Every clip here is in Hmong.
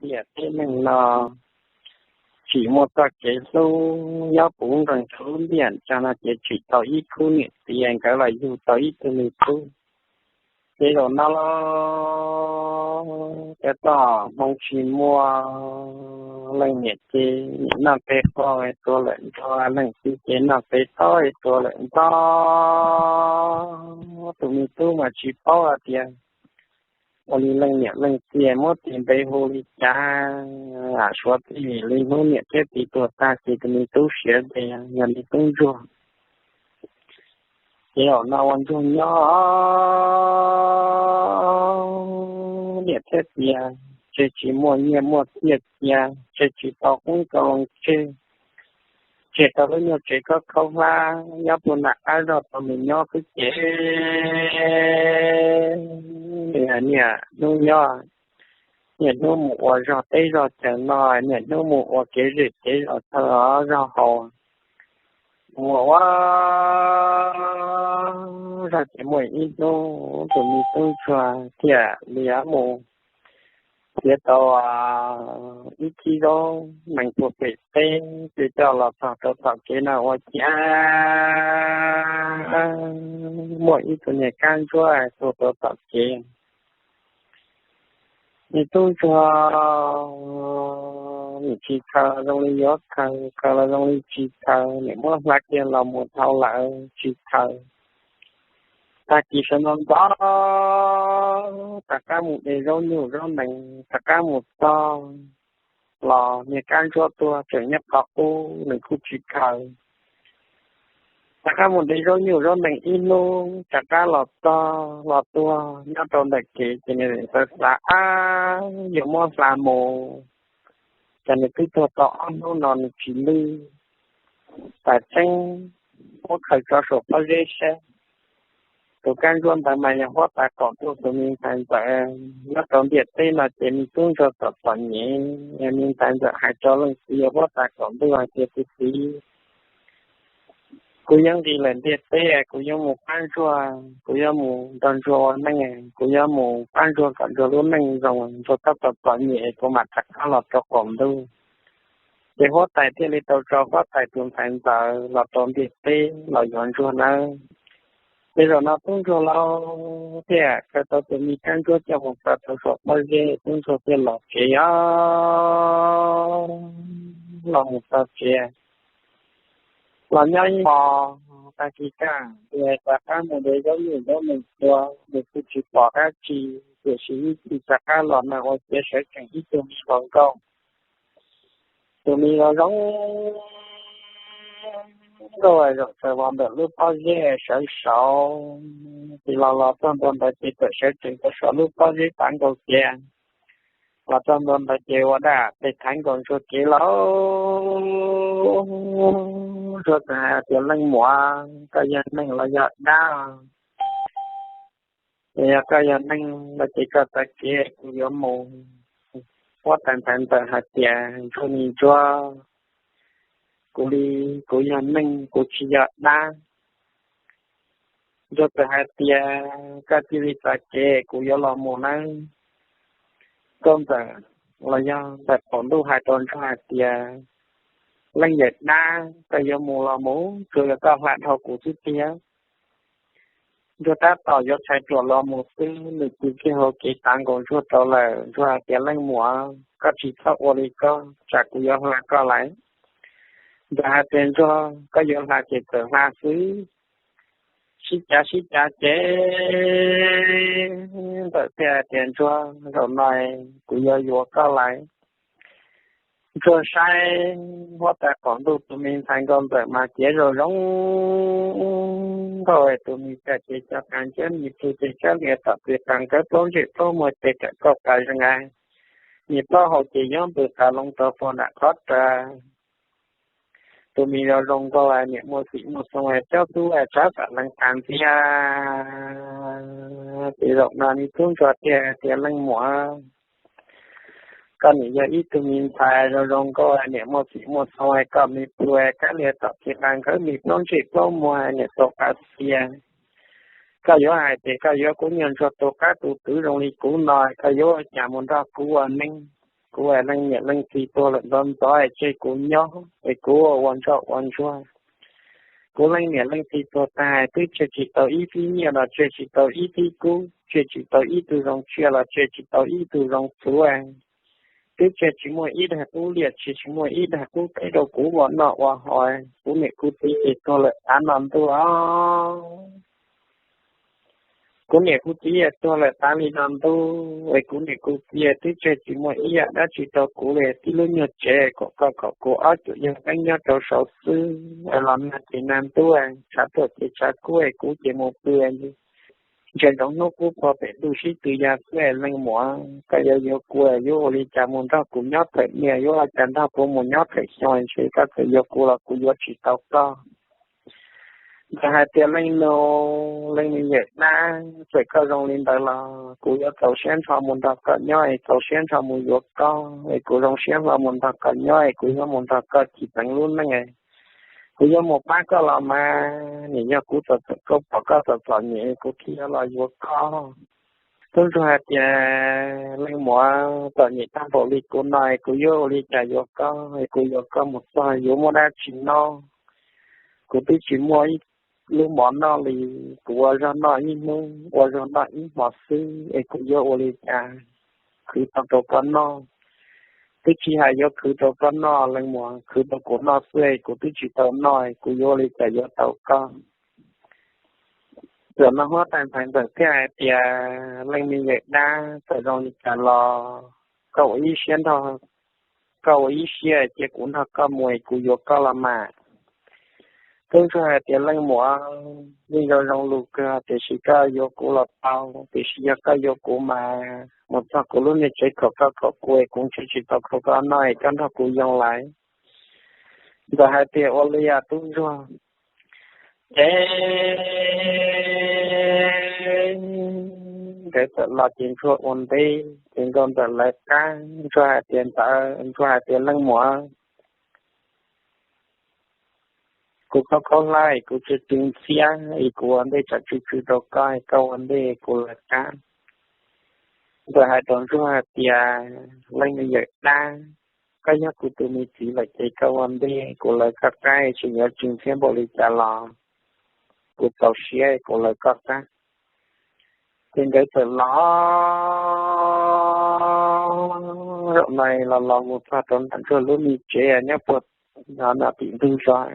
tiam teb neeg no tsim muaj txoj kev hlub nyob puv nkeeg rau lub ntiaj teb no ces tsim tau ib khub niam txiv nkawd los yug tau ib tug me tub. Ces zaum no los cov toj hmoov tsis muaj, leej niam ces niam noj peb qho tua lawm nrog, leej txiv ces noj peb tob tua lawm ntxog. Tus me tub mas tsis paub hais tias ua li leej niam leej txiv muab tis npe hu li cas, suav txij li hnub niam thiab txiv tuag tag ces tus me tub siav ntev yog me tub ntsuag. Ces zaum no ua ntsuag nyob, niam thiab txiv tseg tsis muaj nyiaj muaj txiaj cia, tseg tsis tau qoob tau loo tseg, tseg tau lub nyuag tsev khaub khaub hlab nyob puag nram qab zog tau mus nyob xwb ces niaj hnub nyob, niaj hnub mus ua zog teb zog chaw noj, niaj hnub mus ua kev zem kev zos thawj zog haus. Mus ua zog ces muaj ib hnub tus me tub ntsuag thiaj li mus txiav tau ib khib zaub nees puag pem teb, ces coj los txog rau tom kev no ua cas muaj ib tug niag kab ntsuab tuag rau tom kev. Me tub ntsuag nim tsis khaws zoo li yuav khaws, khaws los zoo li tsis khaws, nim muab hla kiag los mus dhau lawm tsis khaws. Tag kis sawv ntxov ntxov rov qab mus de zaub nyuj zaub nees rov qab mus txog los niag kab ntsuab tuag tseem nyob qhov qub, nws kuj tsis khaws. Rov qab mus de zaub nyuj zaub nees ib hnub rov qab los txog los tuag nyob rau ntawm kev ces nws xav xav, ab, yuav muab hla mus, ces nws twb tuag tau ob hnub no nws tsis lwj. Tam tseeb muab khaws tso saum pob zeb saib, tus kab ntsuab ntawd mas yog huab tais qaum ntuj tus me ntxhais ntxawm nyob rau ntiaj teb no ces me tub ntsuag txom txom nyem, me ntxhais ntxawm hais rau leej txiv yog huab tais qaum ntuj hais tias tus txiv, kuv yuav nqis lawm ntiaj teb, kuv yuav mus pab ntsuag, kuv yuav mus nrog ntsuag ua neej, kuv yuav mus pab ntsuag kom ntsuag lub neej zoo, ntsuag tab tom txom nyem kuv mam rov qab los rau qaum ntuj. Ces huab tais thiaj li tau tso huab tais tus ntxhais ntxawm los rau ntiaj teb los yuav ntsuag nawb. Ces zaum no tub ntsuag laus thiaj khaws tau tus me kab ntsuab coj mus tso rau saum pob zeb, tub ntsuag thiaj los tsev os, los mus txog tsev. Los nyob ib hmos, tag kis kaj ntug rov qab mus de zaub nyuj zaub nees tua, nws kuj tsis pom dab tsi, tiam sis ib chim rov qab los mas ua ciav sawv tsees ib tug me hluas nkauj. Tus me los zoo nkauj zaum tsaws vos ntawm lub pob zeb sawv saud, ces los los txog ntua ntawd ces txawm sawv tsees rau saum lub pob zeb tav nkaus kev. Los txog ntua ntawd ces ua dab tes thaiv nkaus ntsuag kev lauj. Ntsuag txawm hais tias, Leej muam, koj yog neeg los yog dab? Yog koj yog neeg no ces koj tav kev, kuv yuav mus. Huab tais ntxhais ntxawm hais tias, Ntsuag me ntsuag, kuv li, kuv yog neeg, kuv tsis yog dab. Ntsuag txawm hais tias, Koj cia li tav kev, kuv yuav los mus nawb. Nkauj ntxawm los yog ntxawm qaum ntuj hais rau ntsuag hais tias, Leej yawm dab, koj yuav mus los mus, tsuas yog koj hla dhau kuv xwb tiag. Ntsuag tab tom yuav tshais ruam los mus xwb, nws cia li hau kev tav nkaus ntsuag rau lawm. Ntsuag hais tias, Leej muam, koj tsis txhob ua li ko, tsam kuv yuav hla koj lawm. Ntxawm hais tias, Ntsuag, koj yuav hla ces txawm hla xwb. Sib cav sib cav ces ntxawm thiaj hais tias, Ntsuag, zaum no kuv yuav yuav koj lawm. Ntsuag saib huab tais qaum ntuj tus me ntxhais nkauj ntxawm mas tiav zoo zoo nkauj, tus me ntxhais ces cov qas nciab me plhu ces cov lias tom txwv qas nkawd plaub ntsej plaub muag ces rawm kauj qas zoo nkauj, niag plaub hau ces yob npws qas loo rau puag nram qhov ras. Tus me zoo zoo nkauj niam muaj xim muaj xoo, cob tub tsab xam lees tas ntxiag. Ces zaum no me tub ntsuag thiaj tias, Leej muam, koj nim yog ib tug me ntxhais zoo zoo nkauj, niam muaj xim muaj xoo, koj me plhu kab lias tom txwv qas nkawd me plaub ntsej plaub muag, niam tau qas xias. Koj yuav hais tias koj yuav kuv nyuag ntsuag tu qab tu twv zoo li kuv no, koj yuav ua cas mus nrog kuv ua neej? Kuv leej niam leej txiv tuag lawm ntxov ntxov es tseg kuv nyob es kuv ua ntsoj ua ntsuag. Kuv leej niam leej txiv tuag tag twb tseg tsis tau ib fib nyiaj los tseg tsis tau ib fib kub, tseg tsis tau ib tug zoo tsiaj los tseg tsis tau ib tug zoo txhuv. Twb tseg tsis muaj ib daim qub liaj, tseg tsis muaj ib daim qub teb rau kuv ua noj ua haus. Kuv niam kuv txiv ces tuag lawm tav no ntuj. Kuv niam kuv txiv tuag lawm tav li no ntuj es kuv niam kuv txiv twb tseg tsis muaj ib yam dab tsi rau kuv li. Tib lub nyuag tsev kom koj kom kuv ob cuam yog teeb nyob rau saud xwb, los nag ces nag ntuj, tshav tuaj ces tshav kub, kuv ces mus pw ntsia ntsoov hnub qub pem ntuj sib tw ya xwb. Leej muam, koj yuav yuav kuv yuav ua li cas mus nrog kuv nyob thawm niaj, yuav ua cas nrog kuv mus nyob thawm xyoo, ntshe koj txawm yuav kuv los kuv yuav tsis tau koj. Ntxawm hais tias, Leej nus, leej me yawm dab, txawm koj zoo li ntawd los kuv yuav txaus siab nrho mus nrog koj nyob es txaus siab nrho mus yuav koj es kuv zoo siab hlo mus nrog koj nyob es kuv yuav mus nrog koj chiv txeev lub neej. Kuv yuav mus pab koj los mas, nim yog kuv txom txom koj pom koj txom txom nyem kuv thiaj yuav los yuav koj. Tub ntsuag hais tias, Leej muam, txom nyem tag npaum li kuv no es kuv yuav ua li cas yuav koj? Es kuv yuav koj mus txog yuav muaj dab tsi noj? Kuv twb tsis muaj ib lub mov noj li. Kuv ua zog noj ib hnub ua zog noj ib hmos xwb es kuv yuav ua li cas khwv tau rau koj noj? Twb tsis hais yuav khwv rau koj noj, leej muam, khwv rau kuv noj xwb es kuv twb tsis tau noj, kuv yuav ua li cas yuav tau koj? Txawm no huab tais ntxhais ntxawm thiaj hais tias, Leej me yawm dab, txawm zoo li cas los koj ua ib siab nrog, koj ua ib siab cia kuv nrog koj mus es kuv yuav koj los mas. Tub ntsuag hais tias, Leej muam, yeej zoo zoo lus kawg tiam sis koj yuav kuv los tau, tiam sis yog koj yuav kuv mas mus txog kuv lub niag tsev khaum koj khaum kuv es kuv ntshe tsis tau khaum koj noj es koj nrog kuv yoo lawm. Ntxawm hais tias, Ua li os tub ntsuag. Ces nkawd txawm los ces ntsuag ua ntej ces nkauj ntxawm lawv qab. Ntsuag hais tias, Ntxawm, ntsuag hais tias, Leej muam, kuv khaub khaub hlab es kuv tsw tsw ntxhiab es kuv ua ntej tsam tsw tsw rau koj, koj ua ntej kuv lawv qab. Ntxawm hais rau ntsuag hais tias, Leej me yawm dab, koj yog kuv tus me txiv lawm ces koj ua ntej kuv lawv koj qab, tsis yuav tsw ntxhiab npaum li cas los kuv txaus siab kuv lawv koj qab. Ces nkawd txawm los, zaum no los los mus txog rau ntawm ntsuag lub me tsev nyob puag no tim ntug zos.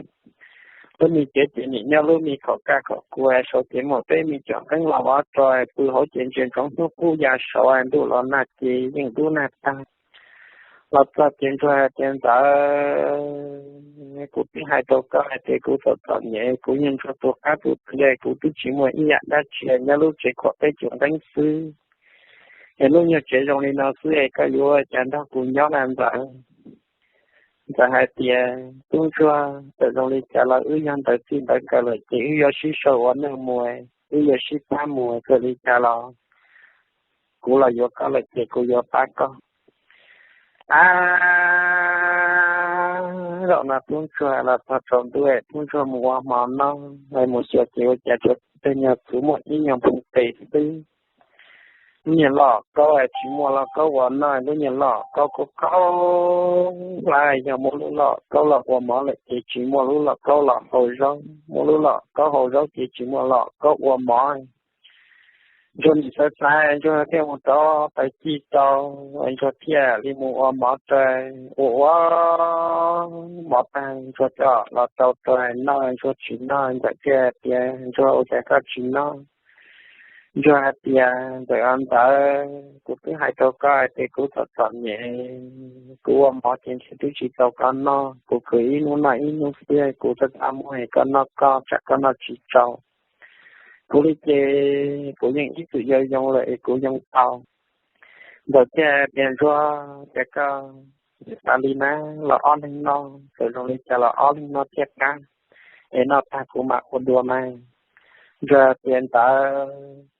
Lub me tsev ces nim nyob lub me khaum kaj khaum kuv, saud ces muaj peb me com nqeeb los vov ro, pw hauv ces ntsia ntsoov hnub qub ya saud, ntuj los nag ces yeej dub nag tag. Los txog ces ntsuag hais tias, Ntxawm, kuv twb hais rau koj hais tias kuv txom txom nyem, kuv yog ntsuag tus qab tus txia, kuv twb tsis muaj ib yam dab tsi, nyob lub tsev khuam peb com nqeeb xwb, es lub nyuag tsev zoo li no xwb es koj yuav ua cas nrog kuv nyob na Ntxawm? Ntxawm hais tias, Tub ntsuag, txawm zoo li cas los wb yog ntawv txij ntawv kaw lawm ces wb yuav sib sau ua neej mus, wb yuav sib pab mus, txawm li cas los kuv los yuav koj lawm ces kuv yuav pab koj. Ab, zaum no tub ntsuag los txog tsaus ntuj, tub ntsuag mus ua hmo noj, mus xyuas ces ua cas tshuav tej nyuag txhuv muaj ib nyuag nphoo tes xwb. Lub nyuag loj kaub tsis muaj lauj kaub ua noj, lub nyuag loj kaub kaub kaub hlab, yog muaj lub loj kaub los ua mov lawm ces tsis muaj lub loj kaub los hau zaub, muaj lub loj kaub hau zaub ces tsis muaj loj kaub ua mov. Ntsuag nim xav xav, ntsuag thiaj mus rauv taws ci rau, ntsuag thiaj li mus ua mov rau. Ua ua mov tag ntsuag coj los rau rau noj, ntsuag tsis noj, ntxawm thiaj tias, Ntsuag, ua cas koj tsis noj? Ntsuag hais tias, Ntxawm aw ntxawm, kuv twb hais rau koj hais tias kuv txom txom nyem, kuv ua mov ces ntshe twb tsis tau koj noj, kuv khwv ib hnub noj ib hnub xwb, kuv txaj txaj muag es koj noj koj, tsam koj noj tsis tsau. Kuv li ces kuv yeej ib txwm yau yoo lawm es kuv yoo tau. Ntxawm thiaj tias, Ntsuag, cas koj xav li na, los ob leeg noj, txawm zoo li cas los ob leeg noj thiaj qab, es noj tag kuv mam ua dua mas. Ntsuag tias, Ntxawm,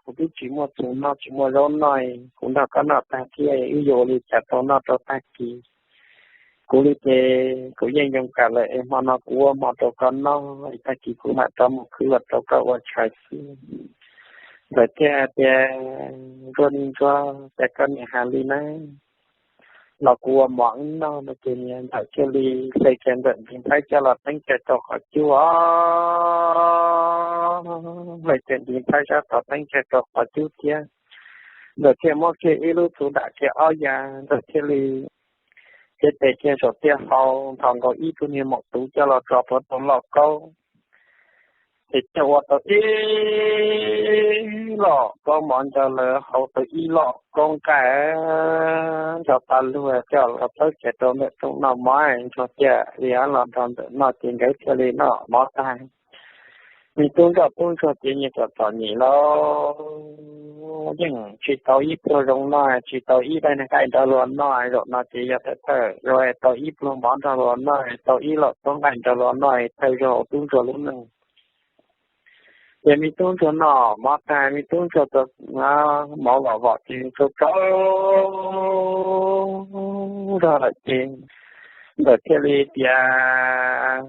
kuv twb tsis muaj txhuv noj tsis muaj zaub noj, kuv nrog koj noj tag thiab wb yuav ua li cas tau noj rau tag kis? Kuv li ces kuv yeej yoo kawg lawm es hmo no kuv ua hmo rau koj noj es tag kis kuv mam rov mus khwv los rau koj ua tshais xwb. Ntxawm thiaj tias, Ntsuag li Ntsuag, cas koj niam hais li na? los kuv ua mov wb noj no ces niag Ntxawm thiaj li hle kiag Ntxawm ntiv nplhaib coj los teeb kiag rau qhov cub os, hle kiag ntiv nplhaib sab tod teeb kiag rau qhov cub thiab. Ntxawm thiaj muab kiag ib lub txhuv dam kiag ob ya, Ntxawm thiaj li cev tes kiag saum tiaj hau, nthos nkaus ib tug niag maum tuv coj los tso plhuav rau lauj kaub. Ces coj ua tau ib loj kaub mov nrog lawv haus tau ib loj kaub nqaij, nrog paj lug coj los txawb kiag rau ntawm rooj noj mov ntsuag tiag li los nrog Ntxawm noj ces nkawd thiaj li noj mov tag. Me tub ntsoj tub ntsuag ces nyias txom txom nyem lauj, yeej tsis tau ib pluag zoo noj, tsis tau ib daig nqaij nrog luag noj, zaum no ces yog thawj thawj tau ib pluag mov nrog luag noj, tau ib loj kaub nqaij nrog luag noj, thawj zaug hauv tub ntsuag lub neej. Ces me tub ntsuag noj mov tag, me tub ntsuag tau mov vom vom ces tau tsau zog lawm ces Ntxawm thiaj li tias,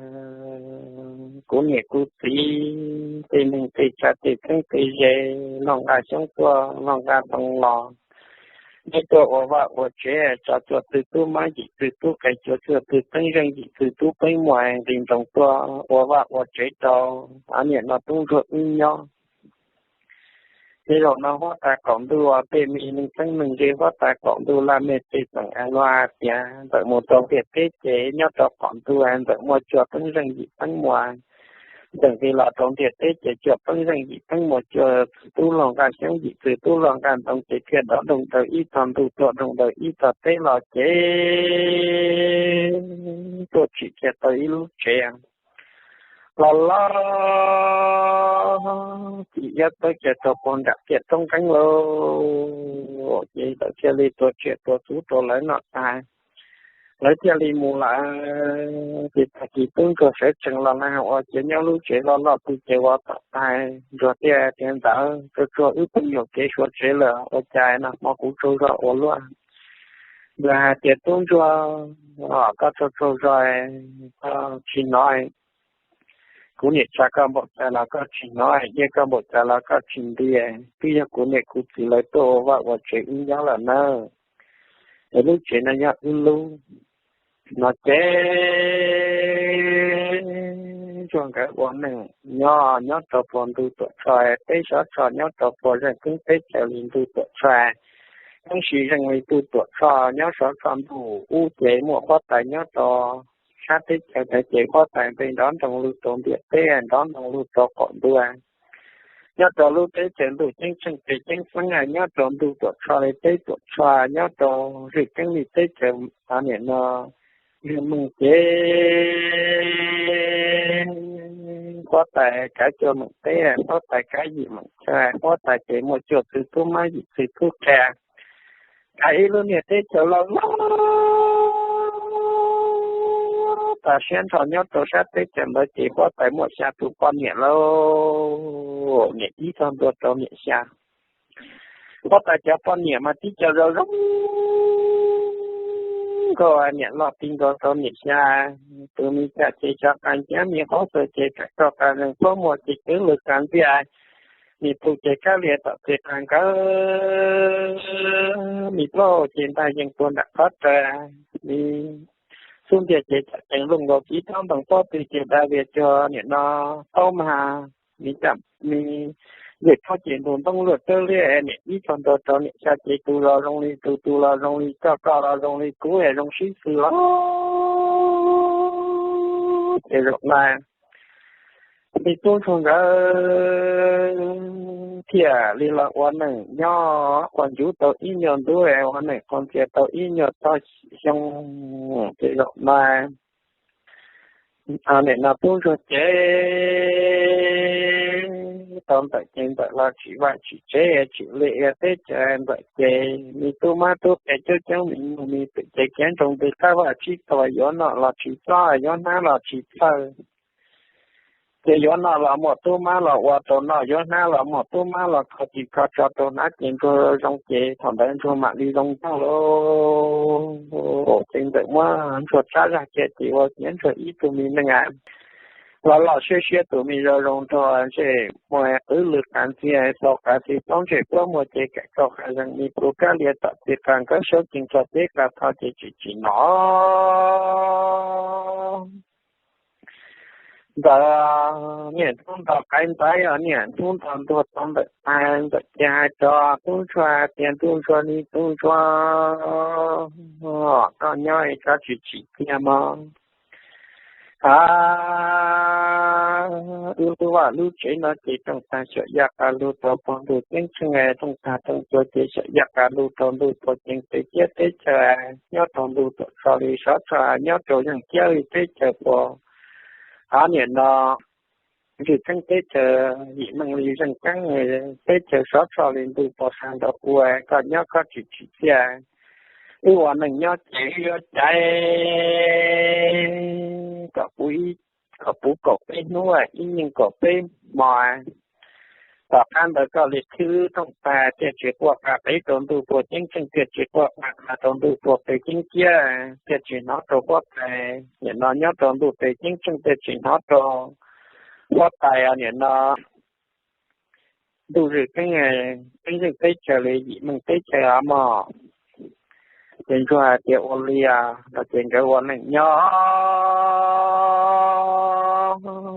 kuv niam kuv txiv, tej neeg tej tsav tej txheeb tej ze, laug nqa xyoob tuaj laug nqa ntoo los, neb tuaj ua vaj ua tsev, tso cuaj txwg tub mab yim txwg tub qe, cuaj cuaj txwg teeb zeej yim txwg tub peeb muas nqis nroos tuaj ua vaj ua tsev rau niam no tub ntsuag wb nyob. Ces zaum no huab tais qaum ntuj, tej me neeg txheeb neeg ze huab tais qaum ntuj laj mej tej xeem luag hais tias Ntxawm mus rau ntiaj teb ces nyob rau qaum ntuj Ntxawm muaj cuaj peeb zeej yim peeb muas, Ntxawm nqis los rau ntiaj teb ces cuaj peeb zeej yim peeb muas, cuaj txwg tub laug nqa xyoob yim txwg tub laug nqa ntoo ces thiaj dov doog daws ib tog ntuj tuaj doog daws ib tog teb los ces tuaj tsim kiag tau ib lub tsev los loj, txim iab txawb kiag rau puag nram tiaj roob nqeeb lauj. Ces Ntxawm thiaj li tua tsiaj tua txhuv rau lawv noj tag, lawv thiaj li mus lawm. Ces tag kis tub ntsuag sawv tsees los na ua ciav nyob lub tsev loj loj pw ces ua tom tag, ntsuag thiaj tias, Ntxawm, tsaug tsaug wb pw yuam kev suav tsev lawm, ua cas no hmo kuv tsaug zog ua luaj? Ntxawm hais tias, Tub ntsuag, koj tsaug tsaug zog, koj tsis hnov, kuv niam tsa koj npaum cas los koj tsis hnov, iab koj npaum cas los koj tsis nti, twb yog kuv niam kuv txiv lawv tuaj ua vaj ua tsev wb nyob lawm nawb, es lub tsev no yog wb lub. No ces ntsuag nkawd ua neej nyob nyob rau puag ntug tuam tshoj, peb sov tshoj nyob rau puag zeej keeb teb chaws li ntug tuam tshoj, keeb sis zeej li ntug tuam tshoj, nyob sov tshoj ntuj ub ces muaj huab tais nyob rau sab teb chaws ntawd ces huab tais npe nrov nroo lug rau ntiaj teb, nrov nroo lug rau qaum ntuj. Nyob rau lub teb chaws ntuj ceeb tsheej pes ceeb xeeb, nyob rau ntug tuam tshoj li teb tuam tshoj, nyob rau zeej keeb li teb chaws, niam no, zeej meej ces huab tais kav cuaj meem teb, huab tais kav yim meem chaw, huab tais ces muaj cuaj txwg tub mab yim txwg tub qe, kav ib lub niag teb chaws loj loj tas siab nrho. Nyob rau sab teb chaws ntawd ces huab tais muaj xya tus poj niam lauj, niam ib txog ntua rau niam xya. Huab tais cov poj niam mas tib co zoo zoo nkauj, niam loj ti nkaus rau niam xya. Tus me cam ces cov qas nciab, me qhov xwm ces kam roj qas zeeg, plaub muag ces cwv lws qas ntxiag, me pum ces kab lias tom txiv qas nkawd, me plaub hau ces ntaj yeej puag nram qhov rawv, me xub ntiag ces cam cees looj nkaus tib taub ntoo, pob tw ces da vias cuag niam no taub mag, me cam me yawm thaub ces ntug ntoob luaj tawb liab. Niam ib txog ntua rau niam xya ces tus los zoo li tus, tus los zoo li koj, koj los zoo li kuv, zoo sib xws los ces zaum na me tub ntsuag nkawd thiaj li los ua neej nyob quas ncuv tau ib nyuag ntuj, ua neej quas ntxias tau ib nyuag tog xyoo. Ces zaum na niam no tub ntsuag ces tau ntawm ces ntawm los tsim vaj tsim tsev tsim liaj ia teb chaws ntawm ces me tub mab tub qe coob coob, me nyuj me twm ces khiav nroo ntws qab vaj tsib taug, yuav noj los tsis txob, yuav hnab los tsis txhawj. Ces yuav noj los muaj tub mab los ua rau noj, yuav hnab los muaj tub mab los kho ris kho tso rau hnab, ces ntsuag zoo ces thaum ntawd ntsuag mam li zoo nkauj lauj. Ces ntxawm muab ntsuag tsab zag kiag ces ua kiag ntsuag ib tug me neej a. Los los siab siab tus me zoo zoo nrog ntsej muag qwb lwg qav ntxhias xaus qav txiv plaub ntsej puab muag ces kam tso qas zees me plhu kab lias tom txiv qas nkawd saub cees txog teb qas tho ces tsis tsim no. Ntawd niaj hnub nto qaib ntxaib os, niaj hnub nto ntuag tau ntawm tag ntawm ces hais rau tub ntsuag tias ntuj ntsuag li tub ntsuag, koj nyob es koj tsis tsim txiaj mog. A, wb lub vaj lub tsev no ces rooj tag xyom yaj qas lug rau puag ntug ceeb tsheej, rooj tag rooj tuag ces xyom yaj qas lug rau ntug puag ceev pes ciab teb chaws, nyob rau ntug tuam tso li sov tso, nyob rau zeej ciab li teb chaws puag, a, niam no ntsis txheeb teb chaws yim meej li zeej keeb teb chaws sov tso li ntug puag sab nraud ua, koj nyob koj tsis tsim txiaj. Wb ua neej nyob ces wb yuav caiv kom puv, kom puv kaum peb hnub, ib yeej kaum peb hmo. Tom qab ntawd koj li qhib wb rooj tag thiaj tsis quaj qa qev rau ntug puag ceeb tsheej, thiaj tsis quaj qa qas rau ntug puag pes ceeb ciab, thiaj tsis hnov rau huab tais. Nim no nyob rau ntug pes ceeb tsheej thiaj tsis hnov rau huab tais, niam no ntug zwm keeb, keeb zeej teb chaws li yim meej teb chaws os mog. Ces ntsuag hais tias ua li os, no ces nkawd ua neej nyob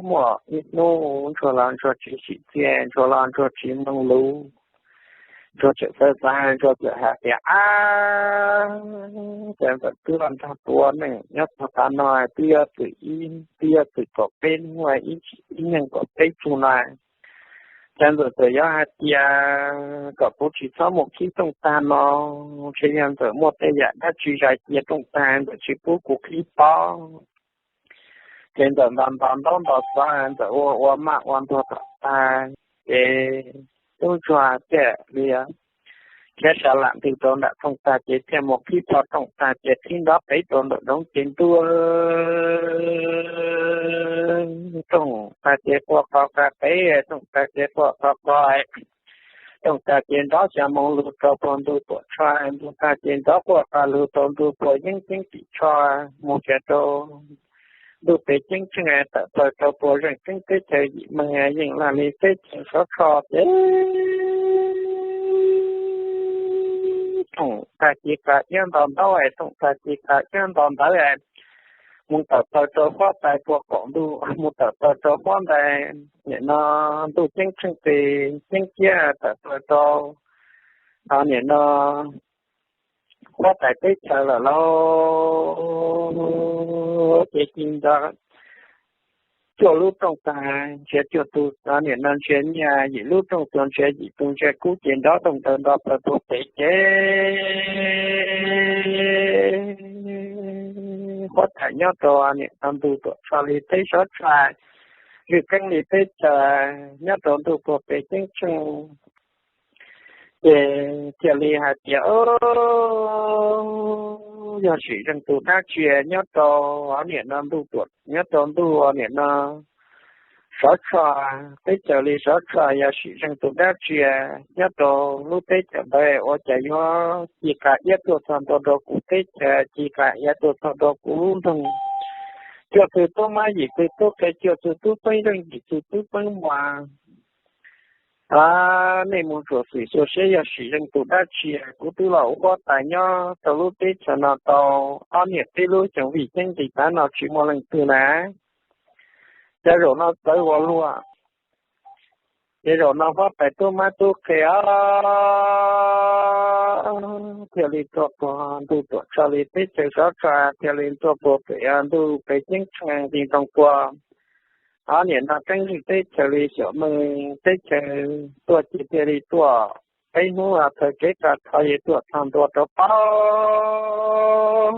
muaj ib hnub ntsuag los ntsuag tsis tsim txiaj, ntsuag los ntsuag tsis mloog lus, ntsuag txawm xav xav, ntsuag txawm hais tias, ab, cas ntxawm twb los nrog tua neej nyob txog tav no twb yuav txwm ib, twb yuav txwm kaum peb hnub, ib yeej kaum peb tsug na. Cas ntxawm txawm yuav hais tias kom kuv tsis txhob mus qhib rooj tag no, ntshe yog ntxawm muaj tej yam dab tsi zais cia rooj tag ntxawm tsis pub kuv qhib pob. Ces ntxawm nto nto ntaub nto xov, ntxawm ua ua maj ua ntuag tom tag, ces tub ntsuag thiaj li khiav sa lam ntws rau nram rooj tag ces thiaj mus qhib pob rooj tag ces qhib nrov qev rau ntawm nroov ces ntuj, rooj tag ces quaj qo qa qev, rooj tag ces quaj qo qo, rooj tag ces nrov xya moo lug rau puag ntug tuam tsho, ntug tag ces nrov quaj qa lug rau ntug puag yeeb ceeb tim tsho, mus kiag rau ntug pes ceeb tsheej, tawm plaws rau puag zeej keeb teb chaws yim meej, yeej laj li teb chaws sov tsho ces rooj tag ces qa iab nto ntaub, rooj tag ces qa iab nto ntawv, mus tawm plaws rau huab tais puag qaum ntuj, mus tawm plaws rau huab tais, nim no ntuj ceeb tsheej pes ceeb ciab, tawm plaws rau, o, nim no huab tais teb chaws lawm lauj. Ces ci nto cuaj lub rooj tag nrhiav cuaj tug, o, nim no nrhiav nyiaj, yim lub rooj tuag nrhiav yim tug, nrhiav kub ces nrov rooj ntawd nto plaws puag pem ces huab tais nyob rau nim no ntug tuam tsho li teb sov tsho, zwm keeb li teb chaws, nyob rau ntug puag pem ceeb tsheej. Ces thiaj li hais tias, o, yog sim zeej tus dab tsi nyob rau, o, nim no ntuj tuam, nyob rau ntuj, o, nim no sov tsho, teb chaws li sov tsho, yog sim zeej tus dab tsi nyob rau lub teb chaws ntawd ua cas yuav ci qa iab tuaj txog ntua rau kuv teb chaws, ci qa iab tuaj txog rau kuv lub nroog. Cuaj tug tub mab yim tug tub qhe, cuaj tug tub peeb zeej yim tug tub peeb muas. A, nej mus tsuam xwm xyuas seb yog sim zeej tus dab tsi, kuv twb los ua huab tais nyob rau lub teb chaws no tau ob niam peb lub xyoo vim ceeb nqis tav no tsis muaj leej twg na. Ces zaum no txawv ua luaj. Ces zaum no huab tais tub mab tub qhe os, thiaj li tuaj puag ntuj tuam tsho li teb chaws sov tsho, thiaj li tuaj puag pem ntuj pem ceeb tsheej nqis nroo puag. Ob niam no keeb zeej teb chaws li xyom meej teb chaws tuaj ces thiaj li tuaj peb hnub thaum kev qa tho es tuaj txog ntua rau paub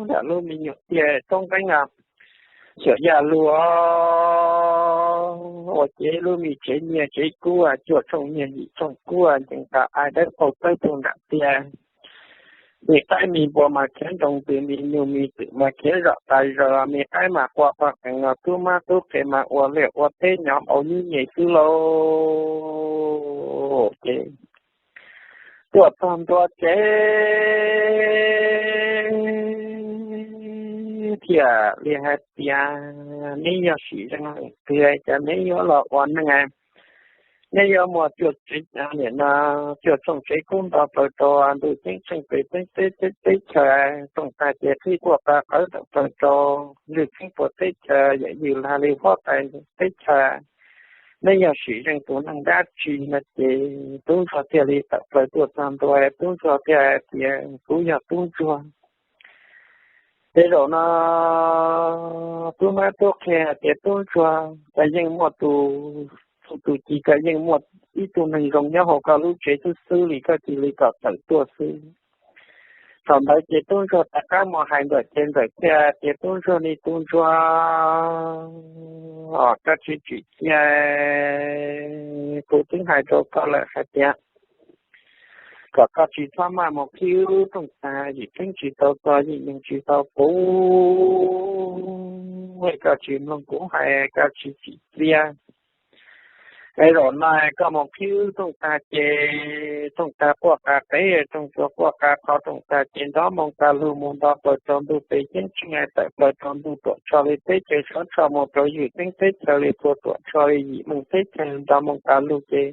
nram lub me nyuam tiaj roob nqeeb, xyom yaj lug ua ces lub me tsev nyiaj tsev kub, cuaj tshooj nyiaj yim tshooj kub, ncees qa ai dawb paug tawb puag nram tiaj. Me qaib me npua mas khiav nroo ntws, me nyuj me twm mas khiav zom tas zog, me qaib mas qua qhov qees no, tub mab tub qhe mas ua liaj ua teb nyob npaum nyuj nyem xwb lauj. Ces tuaj txog ntua ces thiaj li hais tias, neb yog sim zeej qhia cas neb yuav los ua neej, neb yuav muaj cuaj tsev, nim no cuaj tsoom tsev kub nto plaws rau ntuj ceeb tsheej pem teb, teb, teb chaws, tsoom tag ces qhib quaj qa qawv tawm plaws rau lwj keeb puag teb chaws, yam ywj lag li huab tais teb chaws. Neb yog sim zeej tus neeg dab tsi no ces tub ntsuag thiaj li tawm plaws tuaj txog ntua, tub ntsuag thiaj hais tias, kuv yog tub ntsuag. Ces zaum no tub mab tub qhe hais tias, tub ntsuag, koj yeej muaj tus, tus ci, koj yeej muaj ib tug neeg zoo nyob hauv koj lub tsev xwb xwb li, koj cia li kom tawm tuaj xwb. Thaum ntawd ces tub ntsuag rov qab mus hais ntxawm ces ntxawm thiaj tias, tub ntsuag, niag tub ntsuag, koj tsis tsim txiaj, kuv twb hais rau koj lawm hais tias kom koj tsis txhob maj mus qhib wb rooj tag, yim keeb tsis tau txog, yim neeg tsis tau puv, koj tsis mloog kuv hais, koj tsis tsim txiaj. Es zaum no koj mus qhib wb rooj tag ces rooj tag quaj qa qev, rooj tsuas quaj qa qho, rooj tag ces nrov moo qa lug mus nto plaws rau ntuj pem ceeb tsheej, tawm plaws rau ntuj tuam tsho li teb chaws, sov tsho mus rau ywj keeb teb chaws li puag tuam tsho li yim meej teb chaws, nto moo qa lug ces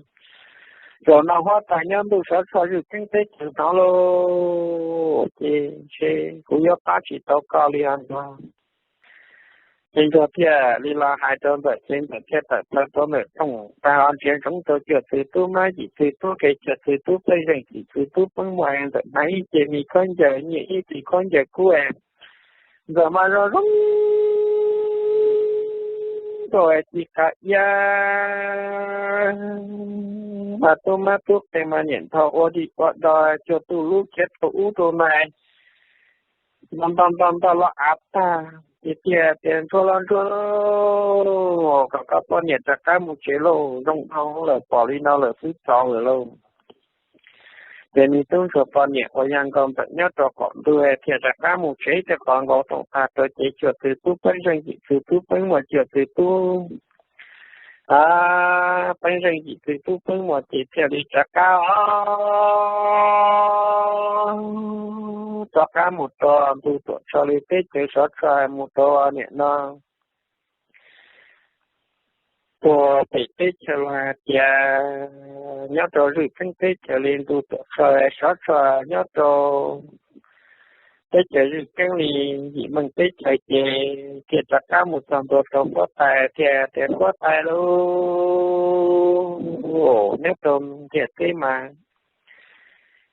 zaum no huab tais nyob ntuj sov tsho ywj keeb teb chaws hnov lauj, ces ntshe kuv yuav pab tsis tau koj li os ntsuag. Ces ntsuag thiaj li los hais rau ntxawm ces ntxawm thiaj tawm plaws rau ntawm rooj tag ho nrhiav ntsoov rau cuaj txwg tub mab yim txwg tub qhe cuaj txwg tub peb zeej yim txwg tub peeb muaj, ntxawm hnav ib ce me khaub ncaws nyiaj ib ce khaub ncaws kub, ntxawm mas zoo zoo nkauj ci qas iab, mas tub mab tub qhe mas niam nthos ua di ua do cuag tus lub khiav rau ub rau no, nto nto nto nto los av tag ces thiaj tias, ntsuag los ntsuag, kom koj poj niam rov qab mus tsev lauj, zoo dhau lawm, pom li no lawm xwb txaus lawm lauj. Ces me tub ntsuag poj niam uas yog nkauj ntxawm nyob rau qaum ntuj thiaj rov qab mus tsev, thiaj qhov nkaus rooj tag rau ces cuaj txwg tub peb zeej yim txwg tub peeb muaj, cuaj txwg tub, a, peeb zeej yim txwg tub peeb muaj ces thiaj li rov qab os, rov qab mus rau ntuj tuam tsho li teb chaws, sov tsho mus rau niam no puag pem teb chaws los hais tias nyob rau zwj keeb teb chaws li ntuj tuam tsho, sov tsho nyob rau teb chaws zwj keeb li yim meej teb chaws ces thiaj rov qab mus txog ntua rau huab tais thiaj tias, huab tais lauj, nyob rau ntiaj teb mas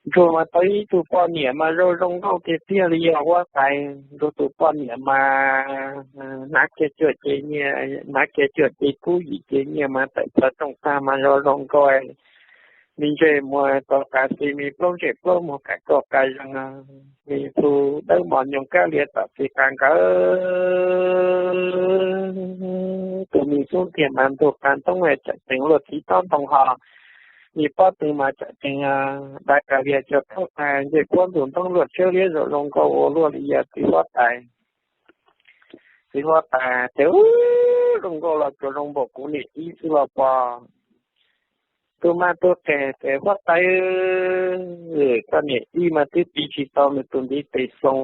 ntsuag mas tau ib tug poj niam mas zoo zoo nkauj tiag tiag li os huab tais. Ntsuag tus poj niam mas hnav kiag cuaj ce nyiaj, hnav kiag cuaj ce kub yim ce nyiaj mas tawm plaws rooj tag mas zoo zoo nkauj, me ntsej muag tau qas xi, me plaub ntsej plaub muag qas kauj qas zeeg, me hu dawb mos nyoos kab lias tom txiv qas nkawd, tus me xub ntiag mas ntug qas ntoob tsawm ceev luaj txiv tob ntoo ho, me pob tw mas tsawm ceev dai qas lias cuag taub qas, ncej puab ntug ntoob luaj tsawb liab zoo zoo nkauj ua luaj li yog txiv huab tais. Txiv huab tais ces, zoo nkauj los tsuas zoo npaum kuv niam ib xwb los pog. Tub mab tub qhe ces, huab tais, koj niam ib mas twb piv tsis tau nws tus ntiv tes xoo,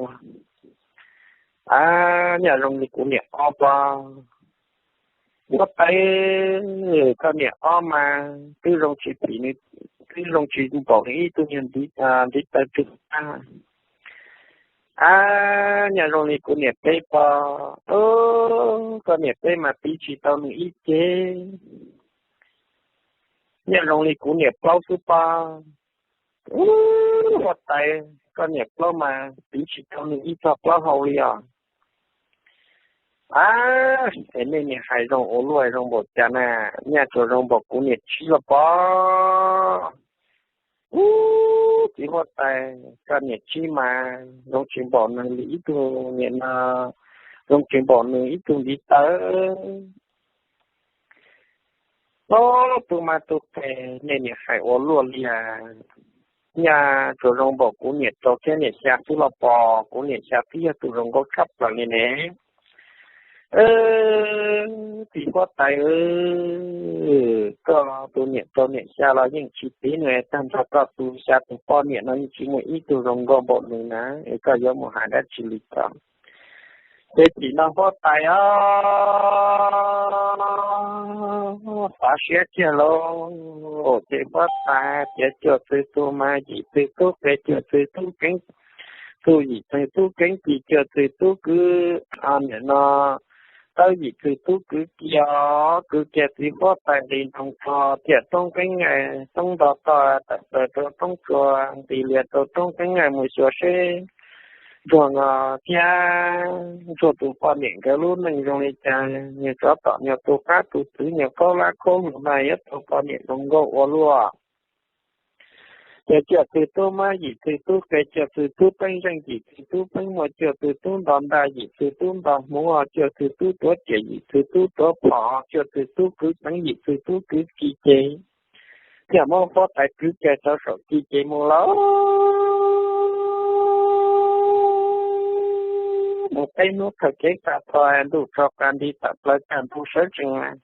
a, nyaj zoo li kuv niam ob pog. Huab tais, koj niam ob mas twb zoo tsis phim, twb zoo tsis npaum nws ib tug nyuag ntiv taw twg tag. A, nyaj zoo li kuv niam peb pog, koj niam peb mas piv tsis tau nws ib ce. Nyaj zoo li kuv niam plaub xwb pog. Huab tais, koj niam plaub mas piv tsis tau nws ib txog plaub hau li os. A, es nej niam hais zoo ua luaj zoo npaum cas na, nyaj tsuas zoo npaum kuv niam tsib los pog. Ub, txiv huab tais, koj niam tsib mas zoo tsis npaum nws li ib tug niam no, zoo tsis npaum nws ib tug ntiv taw. Ob tug mab tub qhe, nej niam hais ua luaj li as. Nyaj tsuas zoo npaum kuv niam rau thiab niam xya xwb los pog, kuv niam xya twb yog tus zoo nkauj tshaj plaws li ne. Txiv huab tais, koj tus niam rau niam xya los yeej tsis piv nws, tag nrho koj tus xya tus poj niam no yeej tsis muaj ib tug zoo nkauj npaum nws na, es koj yuav mus hais dab tsi li ko? Ces txij no huab tais os, xav siab kiag lauj. Ces huab tais tias cuaj txwg tub mas yim txwg tub qe, cuaj txwg tub keeb txuj, yim txwg tub keeb ci, cuaj txwg tub kwv, niam no tawb yim txwg tub kwv kiag, kwv kiag txiv huab tais nqis nroos tso, thiaj roob qeeb, roob nto toj tawm plaws rau roob tsua, nqis lias rau roob qeeb mus xyuas seb Ntsuag no thiab Ntsuag tus poj niam nkawd lub neej zoo li cas, nws tsov tom nyuag tus qab tus txwv nyuag khaub hlab khaub hluas no yuav tau poj niam zoo nkauj ua luaj. Ces cuaj txwg tub mab, yim txwg tub qe, cuaj txwg tub peeb zeej, yim txwg tub peeb muaj, cuaj txwg tub nto ntaj, yim txwg tub nto hmuv, cuaj txwg tub tuav riam, yim txwg tub tuav phom, cuaj txwg tub kwv teev, yim txwg tub kwv ci. Ces thiaj muab huab tais kwv kiag rau saum ci ces mus lawm. Mus peb hnub khaws kev xa tho, ntuj tso qa nti tawm plaws kaj ntug sawv tsees,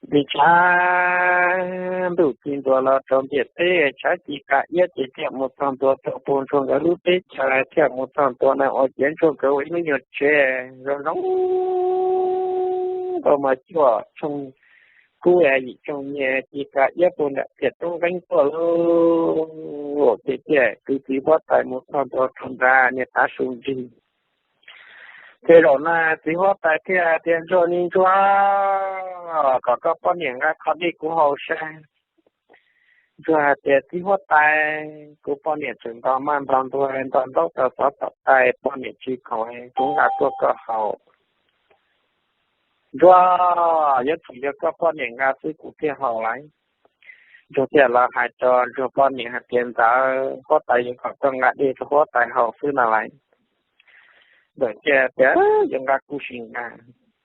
nti tshav ntuj ci ntua los rau ntiaj teb, tshav ci qa iab ces thiaj mus txog ntua rau puag Ntsuag nkawd lub teb chaws, thiaj mus txog ntua na ua ciav Ntsuag nkawd ua ib lub nyuag tsev zoo zoo nkauj mas cuaj tshooj kub yim tshooj nyiaj ci qa iab puag nram tiaj roob nqeeb tuaj lauj. Ces thiaj kwv txiv huab tais mus txog ntua rau nrad niag tav su nrig. Ces zaum no txiv huab tais thiaj tias, Ntsuag, niag Ntsuag, kom koj poj niam nqa qhov dej kuv haus saib. Ntsuag hais tias, Txiv huab tais, kuv poj niam tseem nto maj nto ntuag nto ntaub rau xov tom tais, poj niam tsis khoom, kuv nqa tuaj koj haus. Ntsuag, yuav tsum yog koj poj niam nqa xwb kuv thiaj haus lauj. Ntsuag thiaj los hais rau Ntsuag poj niam hais tias, Ntxawm, huab tais yuav kom koj nqa dej rau huab tais haus xwb no lauj. Ntxawm thiaj tias, Yuav nqa kuv sim nqa.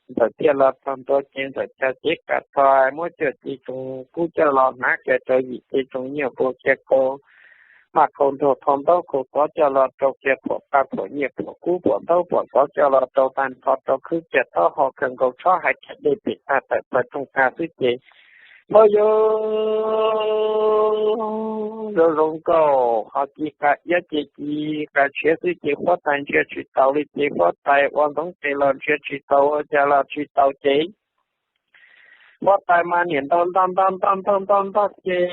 Ntxawm thiaj los txog ntua ces Ntxawm cav cev kav tho, muab cuaj ci tsoos kub coj los hnav kiag rau yim ci tsoos nyiaj puag kiag kaus, maj kaus nruag, thau ntaub kaus xov coj los rau kiag, phuam paj phuam nyiaj phuam kub phuam ntaub phuam xov coj los rau tag nrho, rau khwb kiag taub hau kawg nkaus, txhob hais kiag dej pem tag tawm plaws rooj tag xwb ces, hov, yuav zoo zoo nkauj, ho ci qa iab ces ci qa tshiav xwb ces huab tais ntsia tsis taus li ces huab tais ua ntxoov tes los ntsia tsis taus, ua cas los tsis taus ces huab tais mas niam ntog ntog ntog ntog ntog ntog ntog ces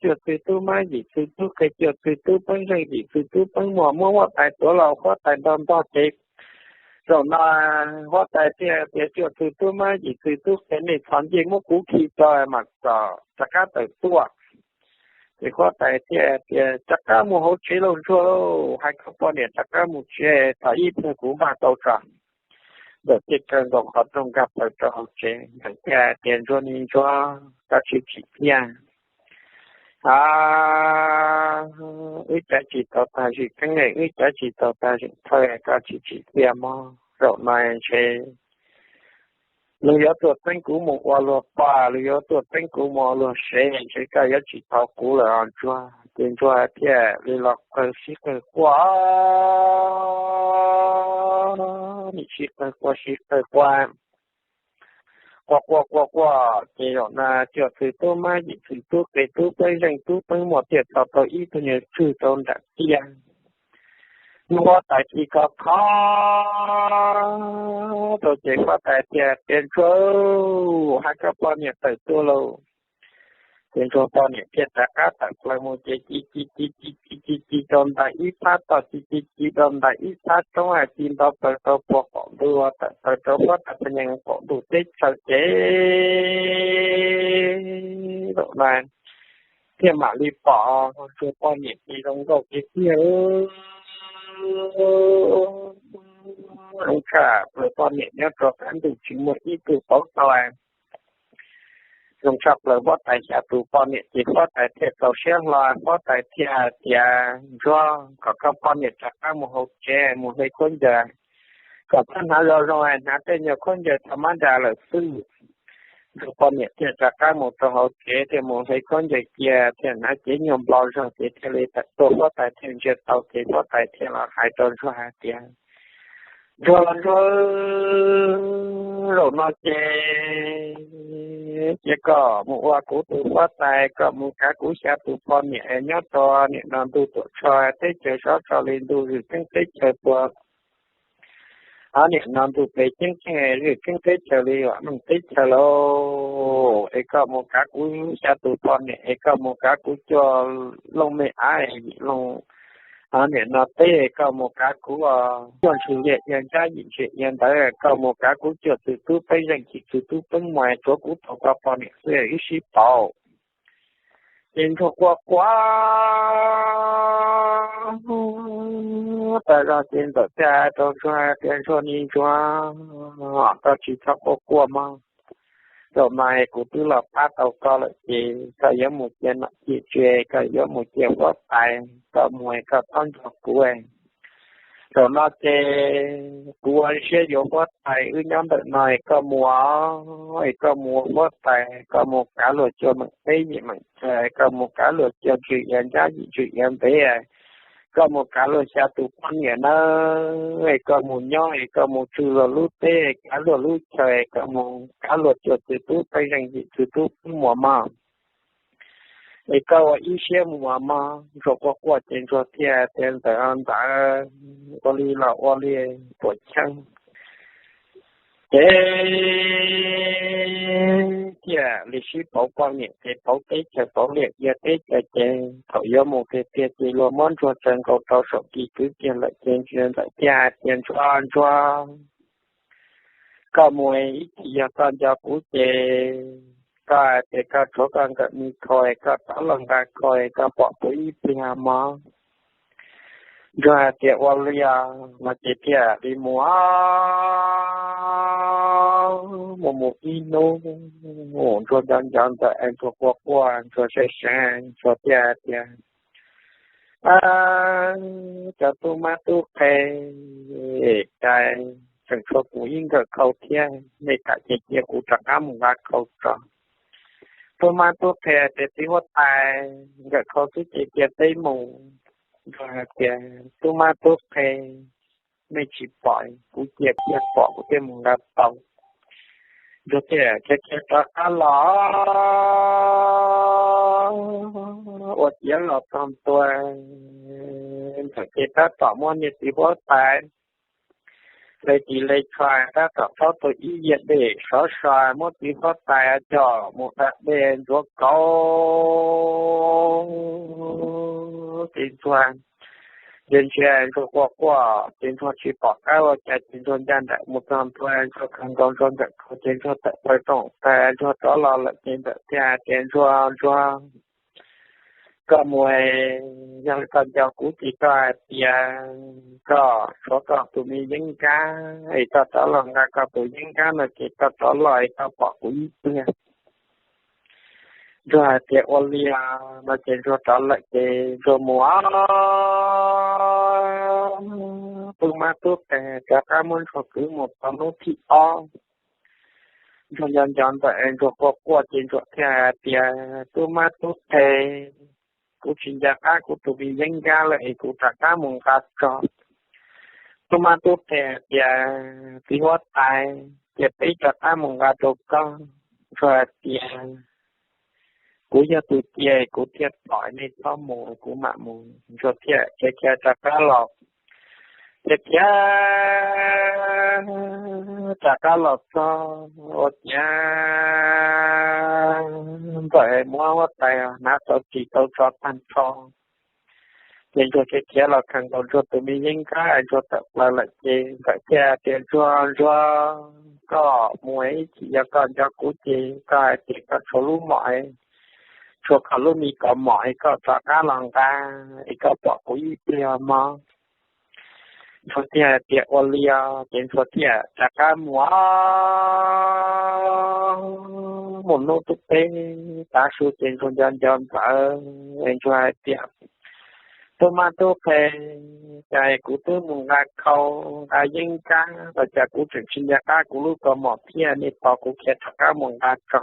cuaj txwg tub mab, yim txwg tub qe, cuaj txwg tub peeb zeej, yim txwg tub peeb muag, muab huab tais tuav los huab tais ntog ntog ces zaum no huab tais thiaj tias, Cuaj txwg tub mab, yim txwg tub qe, nej txhob ncej, muab kuv khi tso mas kom rov qab tawm tuaj. Ces huab tais thiaj tias, Rov qab mus hauv tsev lauj Ntsuag lauj, hais koj poj niam rov qab mus tsev, thaum ib pliag kuv npaj tau tso. Ntxawm thiaj kaw nkaus qhov rooj nkag plaws rau hauv tsev, Ntxawm thiaj tias, Ntsuag, niag Ntsuag, koj tsis tsim txiaj. A, wb cav tsis tau tag zim keeb, wb cav tsis tau tag zim thawj, koj tsis tsim txiaj mog. Zaum no ntshe luag yuav tuaj txeeb kuv mus ua luag poj, luag yuav tuaj txeeb kuv mus ua luag sev, ntshe koj yuav tsis tau kuv lawm os Ntsuag. Ces Ntsuag thiaj li los qawg sib qawg quaj, nim sib qawg quaj sib qawg quaj, quaj quaj quaj quaj ces zaum no cuaj txwg tub mab, yim txwg tub qe, tub peeb zeej, tub peeb muag thiaj txo tau ib tug nyuag tswg rau nram tiaj. Hnub huab tais ci kho kho rau ces huab tais tias, Tias Ntsuag, hais koj poj niam tawm tuaj lauj. Ces Ntsuag poj niam thiaj rov qab tawm plaws mus ces ci ci ci ci ci ci ci rau ntais ib phab toj, ci ci ci rau ntais ib phab roob, ci nto plaws rau puag qaum ntuj, tawm plaws rau huab tais pha nyees qaum ntuj teb chaws ces zaum no thiaj mam li pom Ntsuag poj niam ces zoo nkauj tiag tiag. Zoo tshaj plaws poj niam nyob rau qab ntuj tsis muaj ib tug paub tau, zoo tshaj plaws huab tais xya tus poj niam ces huab tais thiaj txaus siab hlo, huab tais thiaj tias, Ntsuag, kom koj poj niam rov qab mus hauv tsev mus hle khaub ncaws, kom txhob hnav zoo zoo, hnav tej nyuag khaub ncaws tha mab da lawm xwb. Ntsuag poj niam thiaj rov qab mus rau hauv tsev thiaj mus hle khaub ncaws cia thiaj hnav cev nyuag npau zog ces thiaj li tawm tuaj, huab tais thiaj ntsia tau ces huab tais thiaj los hais rau Ntsuag hais tias, Ntsuag los Ntsuag, zaum no ces cia koj mus ua kuv tus huab tais, koj mus kav kuv xya tus poj niam nyob rau nim no ntuj tuam tsho teb chaws sov so li ntuj zwm keeb teb chaws puag Ob niam no ntuj pes ceeb tsheej, keeb teb chaws li ua neej teb chaws lauj. Es koj mus kav kuv xya tus poj niam, es koj mus kav kuv cua looj mej av, yim looj, ob niam no teb, koj mus kav kuv cua ntshis liaj ia nrab yim ntshis ia ntawd, koj mus kav kuv cua txwm tub peeb zeej, txwm tub peeb muas, tsuav kuv tau koj poj niam xwb, wb sib pauv. Ces Ntsuag quaj quaj tas zog ces Ntxawm thiaj hais rau Ntsuag tias, Ntsuag, niag Ntsuag, koj tsis txhob quaj quaj mog. Zaum no kuv twb los pab tau koj lawm ces koj yuav mus cia nom cia tswv, koj yuav mus cia huab tais, koj mus koj txhob nco kuv. Zaum no ces kuv ua siab yuav huab tais, wb nyob ntawm no es koj mus, es koj mus ua huab tais, koj mus kav luag cua meem teb yim meem chaw, koj mus kav luag cua ntshis ia nrab yim ntshis ia ntev, koj mus kav luag xya tus poj niam nawb, es koj mus nyob, es koj mus tswj luag lub teb, kav luag lub chaw, es koj mus kav luag cua txwm tub peeb zeej yim txwm tub peeb muas mog. Es koj ua ib siab mus mog. Ntsuag quaj quaj ces Ntsuag thiaj tias, Ntxawm, Ntxawm, ua li los ua li puas cheeb. Ces thiaj li sib pauv poj niam ces pauv teb chaws, pauv liaj ia teb chaws ces thaum yuav mus tiag tiag ces luag muab Ntsuag tsaws nkaus rau saum kis kwv kiag lawm ces Ntxawm thiaj hais tias, Ntsuag, Ntsuag, koj mus ib chim yog koj nco kuv ces koj hais tias koj tshuav koj nkawm me khau, koj rov los nqa khau, koj pom kuv ib pliag mog. Ntsuag hais tias, Ua li os. No ces thiaj li mus, mus mus ib hnub, Ntsuag nco nco Ntxawm es Ntsuag quaj quaj, Ntsuag seev seev, Ntsuag thiaj hais tias, Cov tub mab tub qhe, cas tseem tshuav kuv ib nkawm khau thiab, nej kam cia cia kuv rov qab mus nqa khau tso. Tub mab tub qhe tias, Txiv huab tais, nkawm khau xwb ces cia peb mus. Ntsuag hais tias, Tub mab tub qhe, nej tsis pom, kuv cia thiaj pom, kuv thiaj mus nqa tau. Ntsuag thiaj khiav khiav rov qab los, ua ciav los txog ntua, Ntxawm ces tab tom muab niag txiv huab tais le tis le tsho, tab tom rhaub tau ib yias dej sov so, muab txiv huab tais coj mus da dej ntxuav kauv. Ces Ntsuag ntsia ntsia, Ntsuag quaj quaj ces Ntsuag tsis pom qab ua cas ces Ntsuag ncaj nraim mus txog ntua, Ntsuag khaws nkaus Ntsuag nkawm khau ces Ntsuag tawm plaws rooj tag, Ntsuag rov los lawm ces Ntxawm thiaj hais tias, Ntsuag, Ntsuag, koj mus, yog li koj nco kuv ces koj hais tias koj tshuav koj tus me yeeb nkab es koj rov los nqa koj tus yeeb nkab no ces koj rov los es koj pom kuv ib pliag. Ntsuag hais tias, Ua li os. No ces Ntsuag rov lawm ces Ntsuag mus, tub mab tub qhe rov qab muab Ntsuag kwv mus txog hnub thib ob. Ntsuag nco nco Ntxawm, Ntsuag quaj quaj ces Ntsuag thiaj hais tias, Tub mab tub qhe, kuv tsis nco qab kuv tus me yeeb nkab lawm es kuv rov qab mus nqa tso. Tub mab tub qhe hais tias, Txiv huab tais, cia peb rov qab mus nqa rau koj. Ntsuag hais tias, Kuv yog tus cia kuv thiaj pom, nej txhob mus, kuv mam mus. Ntsuag thiaj khiav khiav rov qab los, thiaj khiav rov qab los txog ua ciav Ntxawm muab huab tais hnav tau ris tau tso tag nrho. Ces Ntsuag khiav khiav los khaws nkaus Ntsuag tus me yeeb nkab, Ntsuag tawm plaws lawm ces Ntxawm thiaj tias, Ntsuag, Ntsuag, koj mus ib chim yog koj nco kuv ces koj hais tias koj tshuav lub mom, tshuav koj lub me kaus mom es koj rov qab los nqa es koj pom kuv ib pliag mog. Ntsuag thiaj hais tias, Ua li os. Ces Ntsuag thiaj rov qab mus, mus hnub thib peb tav su ces Ntsuag nco nco Ntxawm es Ntsuag hais tias, Tub mab tub qhe, cas kuv twb mus nqa khau nqa yeeb nkab los cas kuv tseem tsis nco qab kuv lub kaus mom thiab, nej tos kuv khiav rov qab mus nqa tso.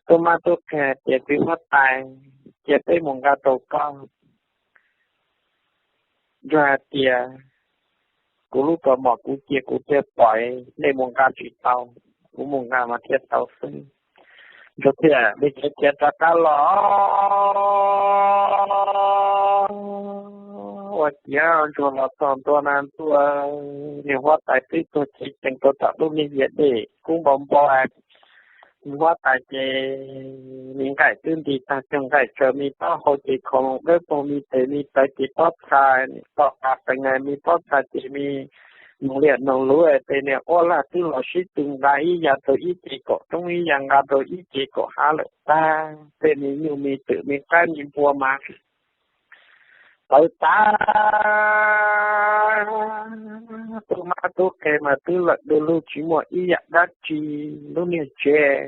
Tub mab tub qhe hais tias, Txiv huab tais, cia peb mus nqa rau koj. Ntsuag hais tias, Kuv lub kaus mom kuv cia kuv thiaj pom, nej mus nqa tsis tau, kuv mus nqa mas thiaj tau xwb. Ntsuag thiaj li khiav khiav rov qab los. Ua ciav Ntsuag los txog ntua na ntua, niag huab tais twb tuag ceev ceev rau tom lub niag yias dej kub npau npau. Niag huab tais ces me nqaim twb nti tag cog nqaim tsawv, me taub hau ces khoom dawb paug, me tes me taw ces pob txha, tom qab pees me pob txha ces me noog liaj noog luv, tes niag quab laj twb los sib tw nqa ib yav rau ib ce kaum roob, ib yav nqa rau ib ce kaum hav lawm tag. Tej me nyuj me twm me qaib me npua mas tawv tag. Tub mab tub qhe mas twb lawm du lug tsis muaj ib yam dab tsi. Lub niag tsev,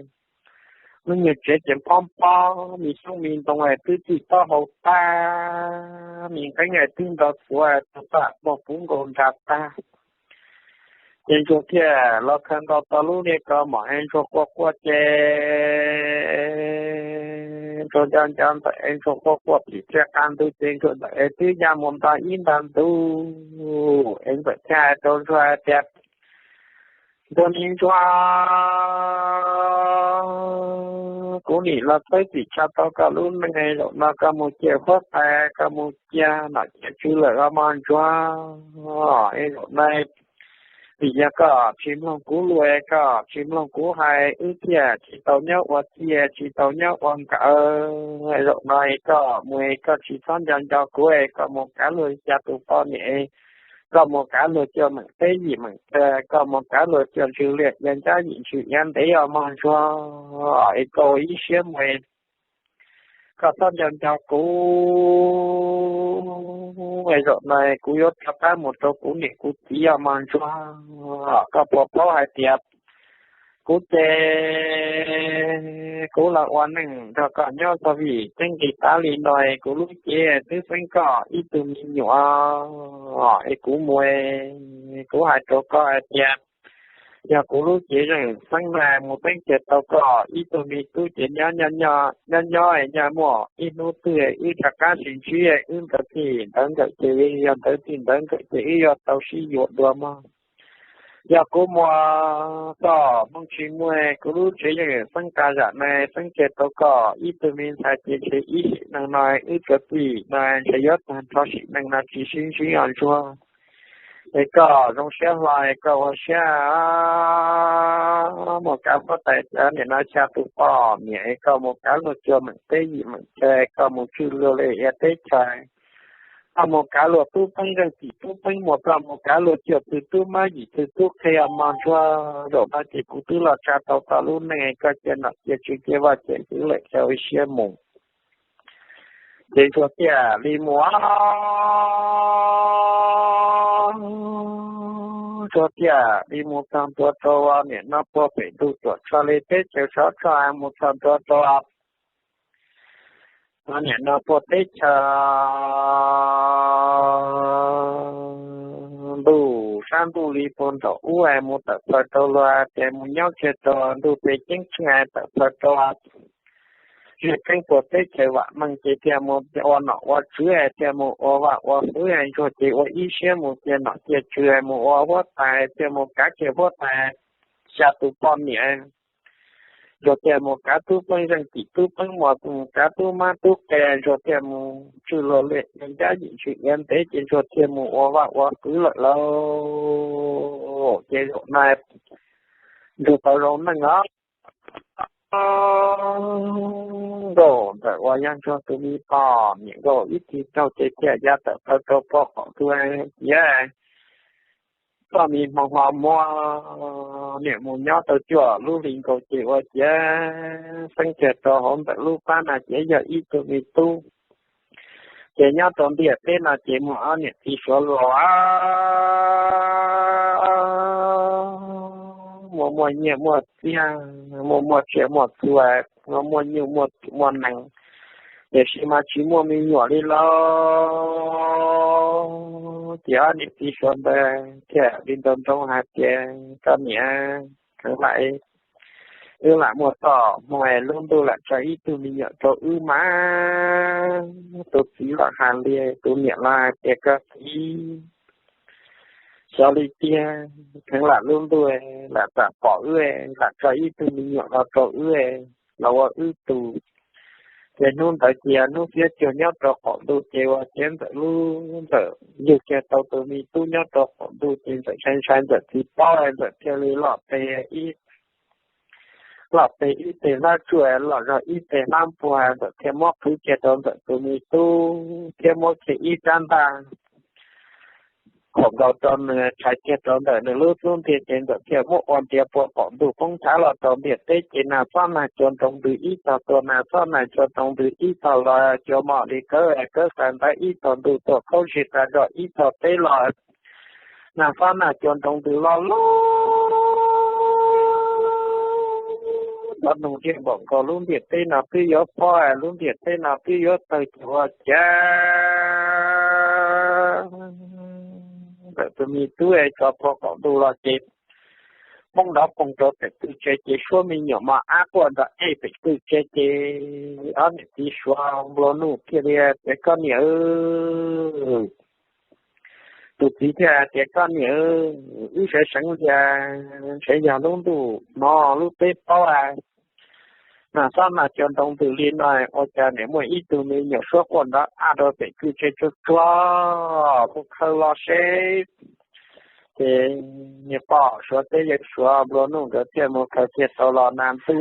lub niag tsev ces pob pob, me xyoob me ntoo twb txij taub hau tag, me nqeeb twb nto xuav, tus paj pog puv nkaus nra tag. Ces Ntsuag thiaj los khaws nkaus tau lub niag kaus mom es Ntsuag quaj quaj ces Ntsuag nco nco ntawm es Ntsuag quaj quaj phim txia qab ntug ces Ntsuag ntawm es twb ya mus nto ib nta ntug es ntxawm thiaj hais rau Ntsuag hais tias, Ntsuag, me Ntsuag, kuv nim los txhawb txim tsa tau koj lub neej, zaum no koj mus cia huab tais, koj mus cia nom cia tswv lawm los mog Ntsuag. Es zaum no vim yog koj tsis mloog kuv lus, koj tsis mloog kuv hais, wb thiaj tsis tau nyob ua txij tsis tau nyob ua nkawm. Zaum no koj mus koj tsis txhob nco nco kuv, koj mus kav luag xya tus poj niam, koj mus kav luag cov meem teb yim meem chaw, koj mus kav luag cov ntsws liaj ia ncab yim ntsws ia ntev os mog Ntsuag. Es koj ua ib siab mus, koj txhob nco nco kuv. Zaum no kuv yuav rov qab mus rau kuv niam kuv txiv os mog Ntsuag. Koj puas paub hais tias kuv ces kuv los ua neej nrog koj nyob txog vim tseeb nqis tav li no, kuv lub cev twb xeeb koj ib tug me nyuam. Es kuv mus, kuv hais rau koj hais tias yog kuv lub cev zeem xeeb na mus teeb ceg tau koj ib tug me tub ces nyob nyob nyob nyob muaj ib hnub twg wb rov qab sib ntsib, wb ntawd txij ntawd nkawm ces, yog ntawd txij ntawd nkawm ces wb yuav tau sib yuav dua mog. Yog kuv mus txog hnub tsis muaj, kuv lub tsev yeej xeeb tas zam na, xeeb tseg tau koj ib tug me ntxhais ces ntshe ib sim neej no wb txoj kev no ntshe yuav tag nrho sim neej no tsis sib ntsib os Ntsuag. Es koj zoo siab hlo, koj ua siab mus kav huab tais cov niam no xya tus poj niam, es koj mus kav luag cov meem teb yim meem chaw, koj mus tswj luag li ia teb chaws, koj mus kav luag tub peeb zeej txim tub peeb muam, koj mus kav luag cov txwg tub mab yim txwg tub qhe os mog Ntsuag. Zaum no ces kuv twb los tsa tau koj lub neej, koj cia nom cia tswv cia vaj cia tsev lawm, koj ua siab mus. Ces Ntsuag thiaj li mus, Ntsuag thiaj li mus txog ntua rau niam no puag pem ntug tuam tshoj li teb chaws sov tshoj, mus txog ntua rau niam no puag teb chaws ntuj sab ntuj li puag nraum ub, mus tawm plaws rau luag tias mus nyob kiag rau ntuj pem ceeb tsheej, tawm plaws rau zej keeb puag teb chaws vam meej ces thiaj mus ua nom ua tswv, thiaj mus ua vaj ua txwv. Ntsuag ces ua ib siab mus cia nom cia tswv, mus ua huab tais, thiaj mus kav kiag huab tais xya tus poj niam. Ntsuag thiaj mus kav tub peeb zeej txim tub peeb muam, mus kav tub mab tub qhe, Ntsuag thiaj mus tswj luag li ncab yim ntsws ia ntev ces Ntsuag thiaj mus ua vaj ua txwv lawm lauj. Ces zaum no Ntsuag tau zoo neej os. Nkauj ntawm uas yog Ntsuag tus me poj niam Nkauj ib txhis raug ces thiaj ya tawm plaws rau pog qaum tug tiav. Txoj me hmoo hlo muab niam mus nyob tau cuaj lub hli nkaus ces ua ciav xeeb kiag rau hauv ntawm lub plab no ces yog ib tug me tub. Ces nyob rau ntiaj teb no ces muaj ob niam txiv Suav laus, muaj muaj nyiaj muaj txiaj, muaj muaj tsiaj muaj txhu, muaj nyuj muaj twm muaj nees, tiam sis mas tsis muaj me nyuam li lauj. Ces ob niam txiv Suav ntawd thiaj li nroo nroo hais tias, Koj niam, kheev lam, wb lam muaj txoj hmoo lub ntuj lam tso ib tug me nyuam rau wb mas. Tus txiv los hais li, tus niam los hais tias, Koj txiv, xyov li tiag, kheev lam lub ntuj lam txawm pom wb, lam tso ib tug me nyuam los rau wb, los ua wb tus. Ces hnub ntawd ces hnub xiab cuag nyob rau qaum ntuj ces ua ciav Ntxawm lub, Ntxawm yug kiag tau tus me tub nyob rau qaum ntuj ces Ntxawm ntshai ntshai Ntxawm txiv paub, Ntxawm thiaj li loj pe ib, loj pe ib teg hlab tsuag, loj zog ib teg hlab npuag, Ntxawm thiaj muab qhwv kiag rau Ntxawm tus me tub thiab muab kiag ib rab ntaj khom nkaus rau nws, rhais kiag rau ntawm nws lub xub ntiag ces Ntxawm thiaj muab ua ntiav pua qaum ntuj poob thav los rau ntiaj teb ces nag xob nag cua nroo ntws ib tog tua, nag xob nag cua nroo ntws ib tog los cua mos li kawb kawb xaws ntawv ib tog ntuj tuaj khaub zig tas zog ib tog teb los, nag xob nag cua nroo ntws loj loj nrov noog diaj npaum nkaus lub ntiaj teb no twb yuav pob, lub ntiaj teb no twb yuav tawg ces ua ciav Ntxawm tus me tub tso pua qaum ntuj los ces poob nrov poog rau pem kwj tse ces suab me nyuam mos ab quaj nrov ej pem kwj tse ces ob niam txiv Suav nplua nuj thiaj li tias koj niam, tus txiv thiaj tias koj niam, wb sawv seev li, ntshe yog lub ntuj hnov lub teb paub a, nag xob nag cua nroo ntws li no ua cas niam muaj ib tug me nyuam suab quaj nrov ab rau pem kwj tse tsuag tsuag mus khaws los seb. Ces niag poj Suav thiab yawg Suav nplua nuj nkawd thiaj mus khaws kiag tau los nag ntuj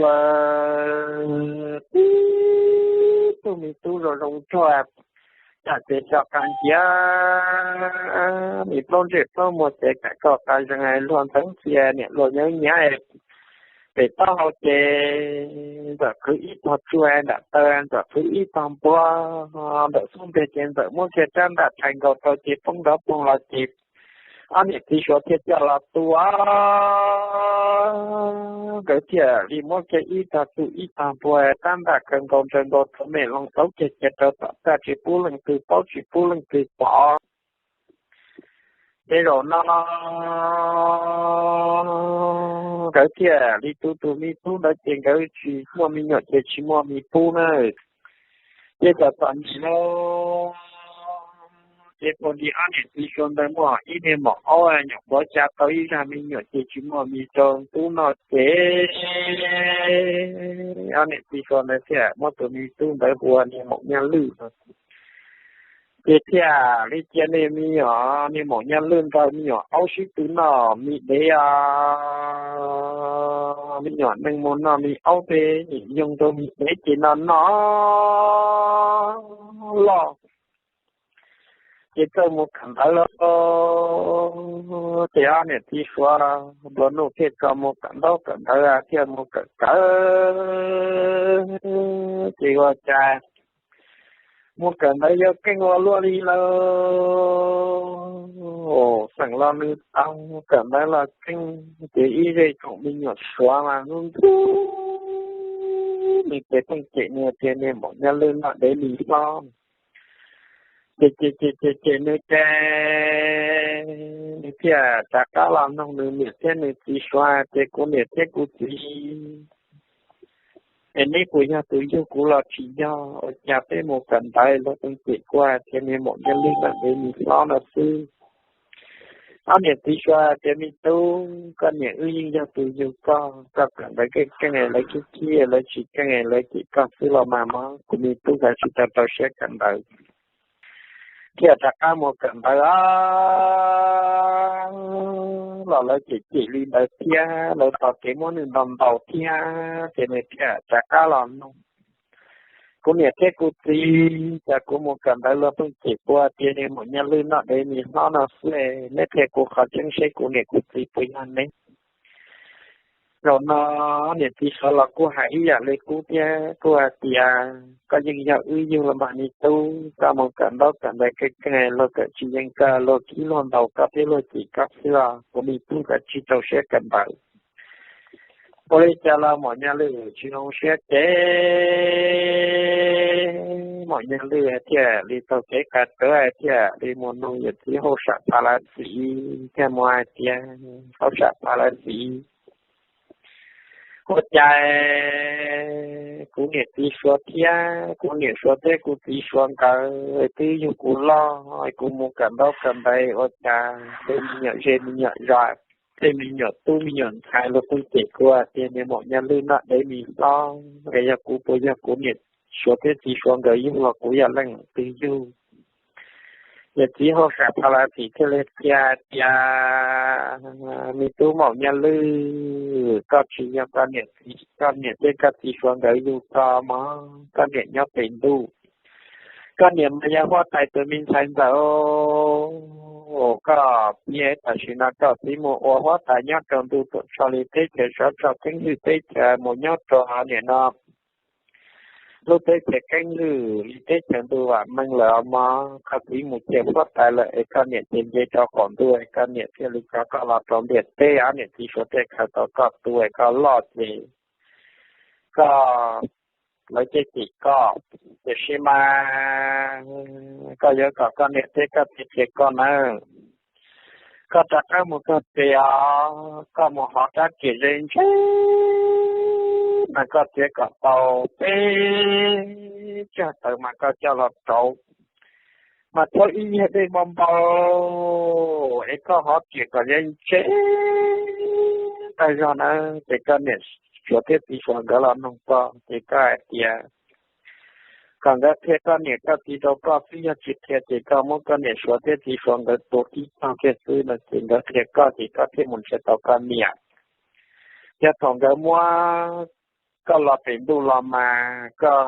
tib tug me tub zoo zoo nraug, cas ces cov qas nciav, me plaub ntsej plaub muag ces kam koj qas zees luag ntxeev txia niam luag nyob nyiav pem taub hau ces Ntxawm qhwv ib tog tsuag nram taw, Ntxawm qhwv ib tog npua ntawm xub ntiag ces Ntxawm muab kiag rab ntaj rhais nkaus rau ces poob nrov poog los ces ob niam txiv Suav thiaj coj los tua. Nkawd thiaj li muab kiag ib tog tsuag ib tog npua rab ntaj khaws nkaus nraws nkaus rau me loo tauv kiag kiag rau tom txaj tsis pub leej twg paub tsis pub leej twg pom. Ces zaum no nkawd thiaj li tu tus me tub ntawd ces nkawd tsis muaj me nyuam ces tsis muaj me pub na. Ces txom txom nyem lauj, ces puag nti ob niam txiv Suav ntawd muaj ib niag maum aub nyuam qhuav ca tau ib zaj me nyuam ces tsis muaj me rau tub noj ces ob niam txiv Suav ntawd thiaj muab tus me tub ntawd hu ua niag maum Nyaj Lwj no. Ces thiaj li cia niag me nyuam, niag maum Nyaj Lwj nrog me nyuam aub sib tw noj me dev os. Me nyuam neeg mus noj me aub tej, yoog rau me dev ces noj noj loj. Ces txawj mus kawm ntawv lawm. Ces ob niam txiv Suav nplua nuj thiaj tso mus kawm ntaub kawm ntawv, thiaj mus kawm kawm, ces ua cas mus kawm ntawv yuav keej ua luaj li lawm. Xeem los nws tau, kawm ntawv los keej, ces ib zej tsoom me nyuam Suav mas hnub ntuj nws ces pheej cem nws tias niag maum Nyaj Lwj noj dev li hlob. Ces ces ces ces ces nws ces nws thiaj rov qab los noog nws niam thiab nws txiv Suav tias kuv niam thiab kuv txiv, es neb puas yog tus yug kuv los tsis yog? Ua cas peb mus kawm ntawv luag pheej cem kuv hais tias niag maum Nyaj Lwj noj dev li hlob no xwb. Ob niam txiv Suav tias me tub, koj niam wb yeej yog tus yug koj, koj kawm ntawv keej keej lawv khib khib, lawv tsis keej lawv cem koj xwb los mas mog, kuv me tub kav tsij rau rau siab kawm ntawv. Thiaj rov qab mus kawm ntawv os, los lawv cem cem li ntawd thiab, lawv tos kev muab nws ntaus ntaus thiab, ces nws thiaj rov qab los noog, kuv niam thiab kuv txiv, cas kuv mus kawm ntawv luag pheej cem kuv tias niag maum Nyaj Lwj noj dev li hlob no xwb, neb qhia kuv qhov tseeb seb kuv niam kuv txiv puas yog neb? Zaum no niam txiv Suav los kuj hais ib yam li qub thiab, kuj hais tias koj yeej yog wb yug los mas me tub, koj mus kawm ntaub kawm ntawv keej keej, luag kawm tsis yeej koj, luag khib luag ntaus koj thiab luag cem koj xwb os, kuv me tub kav tsij rau siab kawm ntawv. Ua li cas los maum Nyaj Lwj tsis zoo siab ces maum Nyaj Lwj thiaj li taug kev qas rawv, thiaj li mus noog yawm txiv hauj sam Pha Lav Txim, thiaj mus hais tias hauj sam Pha Lav Txim, ua cas kuv niam txiv Suav thiab, kuv niam Suav thiab kuv txiv Suav nkawd twb yug kuv loj, kuv mus kawm ntaub kawm ntawv ua cas tej me nyuam zej me nyuam zos, tej me nyuam tub me nyuam ntxhais luag pheej cem kuv tias niag maum Nyaj Lwj noj dev li hlob, es yog kuv puas yog kuv niam Suav thiab txiv Suav nkawd yug los kuv yog leej twg yug? Ces txiv hauj sam Phas Las Xis thiaj li qhia tias, me tub Maum Nyaj Lwj, koj tsis yog koj niam thiab koj txiv Suav nkawd yug koj mog, koj niam nyob pem ntuj. Koj niam mas yog huab tais tus me ntxhais ntxawm, koj pib tam sim no koj txiv mus ua huab tais nyob rau ntuj tuam tshoj li teb chaws sov tso keeb hwm teb chaws mus nyob rau nim no lub teb chaws keeb hwm li teb chaws ntuj vam meej lawm mog. Koj txiv mus cia huab tais lawm es koj niam ces nce rau qaum ntuj es koj niam thiaj li tso koj los rau ntiaj teb, ob niam txiv Suav thiaj khaws tau koj tu es koj loj ces koj, lawv thiaj cem koj. Tiam sis mas koj yuav kom koj niam thiab koj txiv qhia koj nawb, koj rov qab mus txog tsev os, koj mus hov rab riam ze ntse mas koj txiav kom tau peb tsag taws mas koj coj los rauv, mas txhob ib yam dej npau npau es koj hov riam kom ze ntse tag zog na. Ces koj niam Suav thiab txiv Suav nkawd los noog koj ces koj hais tias kom nkawd qhia koj niam koj txiv rau koj xwb, yog tsis qhia ces koj muab koj niam Suav thiab txiv Suav nkawd tua tib tog kiag xwb no ces nkawd qhia koj ces koj thiaj mus nrhiav tau koj niam. Yog thaum nkawd muab koj los pem ntuj los mas koj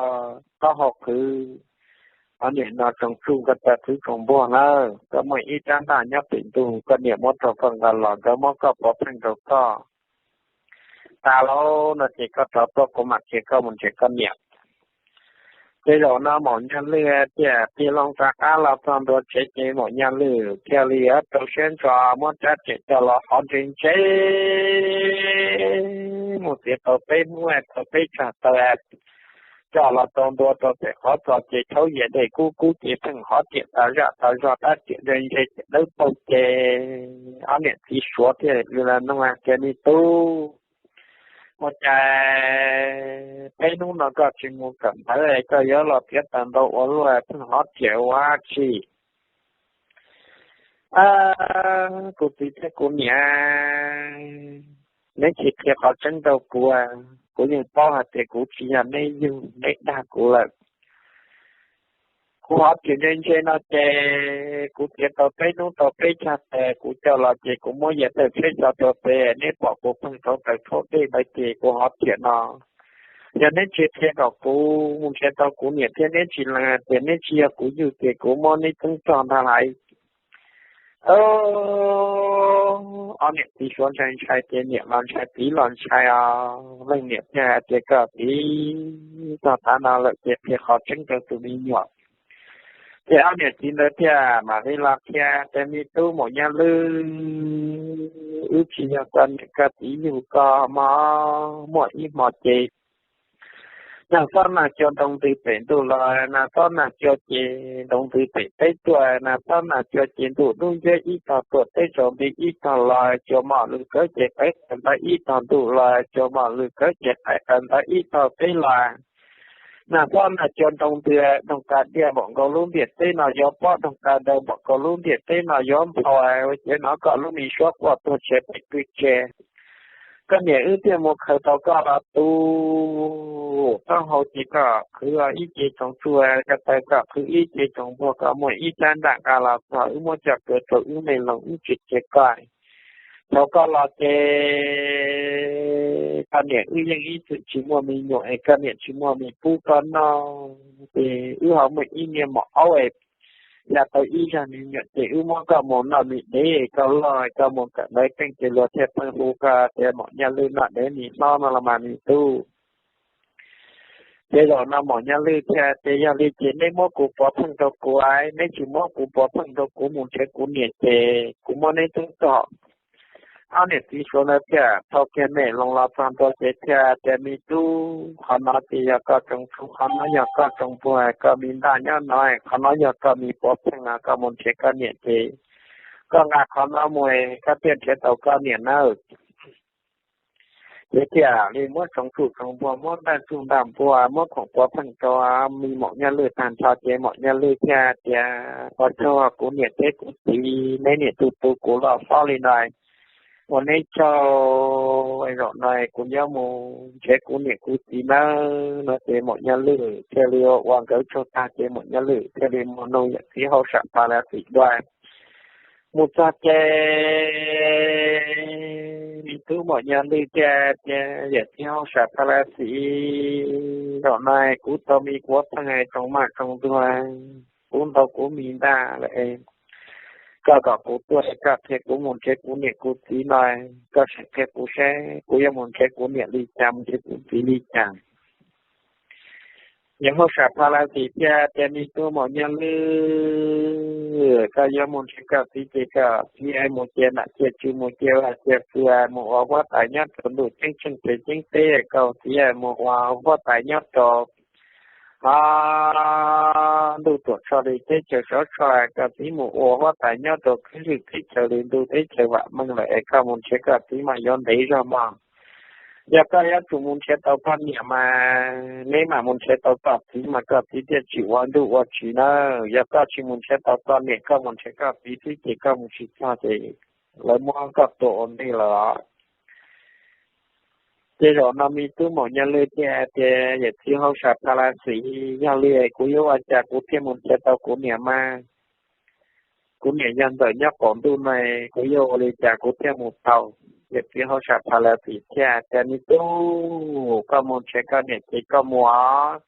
taub hau qhwv, ob niam no tsoom tsuj koj taw qhwv tsoom npuag nawb. Koj muaj ib rab ntaj nyob pem ntuj koj niam muab rau koj nqa los, nkawd muab koj pov pheej rau koj. Tas lauj no ces koj rov tuaj kuv mam qhia koj mus nrhiav koj niam. Ces zaum no Maum Nyaj Lwj thiaj tig loo rov qab los txog ntua tsev ces Maum Nyaj Lwj thiaj li rau siab ntso muab rab riam coj los hov ntse ntse mus txiav tau peb hnub tau peb tsag taws coj los rau ntua rau pem qhov txos ces thaub yias dej kub kub ces pheej hov riam tas zaj tas zog rab riam ntse ntse ces dawb paug ces ob niam txiv Suav thiaj li los noog hais tias me tub, ua cas peb hnub no koj tsis mus kawm ntawv koj yuav los txiav taws ntau ua luaj pheej hov riam ua dab tsi? Kuv txiv thiab kuv niam, neb tsis qhia qhov tseeb rau kuv, kuv yeej paub hais tias kuv tsis yog neb yug, neb dag kuv lawm. Kuv hov riam ntse ntse no ces kuv txiav tau peb hnub tau peb tsag taws kuv coj los ces kuv muab yias tawm tsheb tso rau pem, neb pom kuv pheej rauv taws rhaub dej ntawd ces kuv hov riam no. Yog neb tsis qhia kom kuv mus nrhiav tau kuv niam thiab neb tsis lees hais tias neb tsis yog kuv yug ces kuv muab neb txeeb rog ntag lauj. Ob niam txiv Suav ntshai ntshai ces niam los ntshai txiv los ntshai os. Leej niam thiaj hais tias koj txiv, txog tav no lawm ces qhia qhov tseeb rau tus me nyuam. Ces ob niam txiv ntawd thiaj mam li los qhia tias me tub Maum Nyaj Lwj, wb tsis yog koj niam koj txiv yug koj mog. Muaj ib hmo ces nag xob nag cua nroo ntws pem ntuj los, nag xob nag cua ces nroo ntws pem teb tuaj, nag xob nag cua ces ntuj dub nciab ib tog tuaj teb tsaus nti ib tog los, cua mom lwg kawv ces qaim qas ntawd ib tog ntuj los, cua mom lwg kawv ces qaim qas ntawd ib tog teb los. Nag xob nag cua nroo ntws, doog qas diaj npaum nkaus lub ntiaj teb no yuav pob, doog qas daw npaum nkaus lub ntiaj teb no yuav nphau, ua ciav hnov koj lub me suab quaj tuag tshia pem kwj tse. Koj niam wb thiaj mus khaws tau koj los tu. Taub hau ces koj qhwv ib ce tsoos tsuj, ko taw koj qhwv ib ce tsoos npuag, koj muaj ib rab ntaj nqa los txog wb muab coj kaw rau wb me loog wb tsis qhia koj. Thaum koj los ces koj niam wb yeej ib txwm tsis muaj me nyuam es koj niam tsis muaj me pub koj noj, ces wb ho muaj ib niag maum aub es ya tau ib zag me nyuam ces wb muab koj mus noj me dev, koj loj koj mus kawm ntawv keej ces luag thiaj pheej hu koj tias Maum Nyaj Lwj noj dev me hlob no los mas me tub. Ces zaum no Maum Nyaj Lwj thiaj tias yog li ces neb muab kuv pov pheej rau kuv, neb tsis muab kuv pov pheej rau kuv mus nrhiav kuv niam ces kuv muab neb txeeb tog. Ob niam txiv Suav ntawd thiaj thau kiag me loo los txog ntua ces thiaj tias me tub, qhov no ces yog koj tsoos tsuj, qhov no yog koj tsoos npuag, koj me ntaj nyob no, qhov no yog koj me pov pheej, koj mus nrhiav koj niam ces koj nqa qhov no mus koj thiaj nrhiav tau koj niam nawb. Ces thiaj li muab tsoos tsuj tsoos npuag, muab ntaj tsuj ntaj npuag, muab khoom pov pheej rau me Maum Nyaj Lwj tag nrho ces Maum Nyaj Lwj thiaj tias ua tsaug kuv niam thiab kuv txiv, neb niam tu tu kuv loj hlob li no. Ua neb tsaug, zaum no kuv yuav mus nrhiav kuv niam kuv txiv nawb no ces Maum Nyaj Lwj thiaj li ua ua nkawd tsaug tag ces Maum Nyaj Lwj thiaj li mus nug yawm txiv hauj sam Pha Lav Xim dua. Mus txog ces me tub Maum Nyaj Lwj thiaj tias, Yawm txiv hauj sam Pha Lav Xim, zaum no kuv tau me kuv pheej tsoo maj tsoo ntuag, kuv ntau kuv mis ntag lawm. Koj kom kuv tuaj, koj qhia kuv mus nrhiav kuv niam kuv txiv no, koj sim qhia kuv saib kuv yuav mus nrhiav kuv niam li cas, mus nrhiav kuv txiv li cas. Yawm hauj sam Pha Lav Xim thiaj tias, Me tub Maum Nyaj Lwj, koj yuav mus nrhiav koj txiv ces koj txiv mus cia nam cia tswv, mus cia vaj cia tsev, mus ua huab tais nyob rau ntuj ceeb tsheej pem ceeb teb, koj txiv mus ua huab tais nyob rau ntuj tuam tshoj li teb chaws sov so, koj txiv mus ua huab tais nyob rau keeb zeej teb chaws li ntuj teb chaws vam meej lawm es koj mus nrhiav koj txiv mas yuav ntev zog mog. Yog koj yuav tsum mus nrhiav tau koj niam mas neb mam mus nrhiav tau koj txiv mas koj txiv thiaj tsis ua ntuj ua tsi nawb. Yog koj tsis mus nrhiav tau koj niam, koj mus nrhiav koj txiv xwb ces koj mus tsis txog ces lawv muab koj tua ua ntej lawm. Ces zaum no me tub Maum Nyaj Lwj thiaj hais tias, Yawm txiv hauj sam Pha Lav Xim, yog li kuv yuav ua cas kuv thiaj mus nrhiav tau kuv niam mas? Kuv niam yog ntawm nyob qaum ntuj no, kuv yuav ua li cas kuv thiaj mus tau? Yawm txiv hauj sam Pha Lav Xim thiaj tias, Me tub, koj mus nrhiav koj niam ces koj mus os.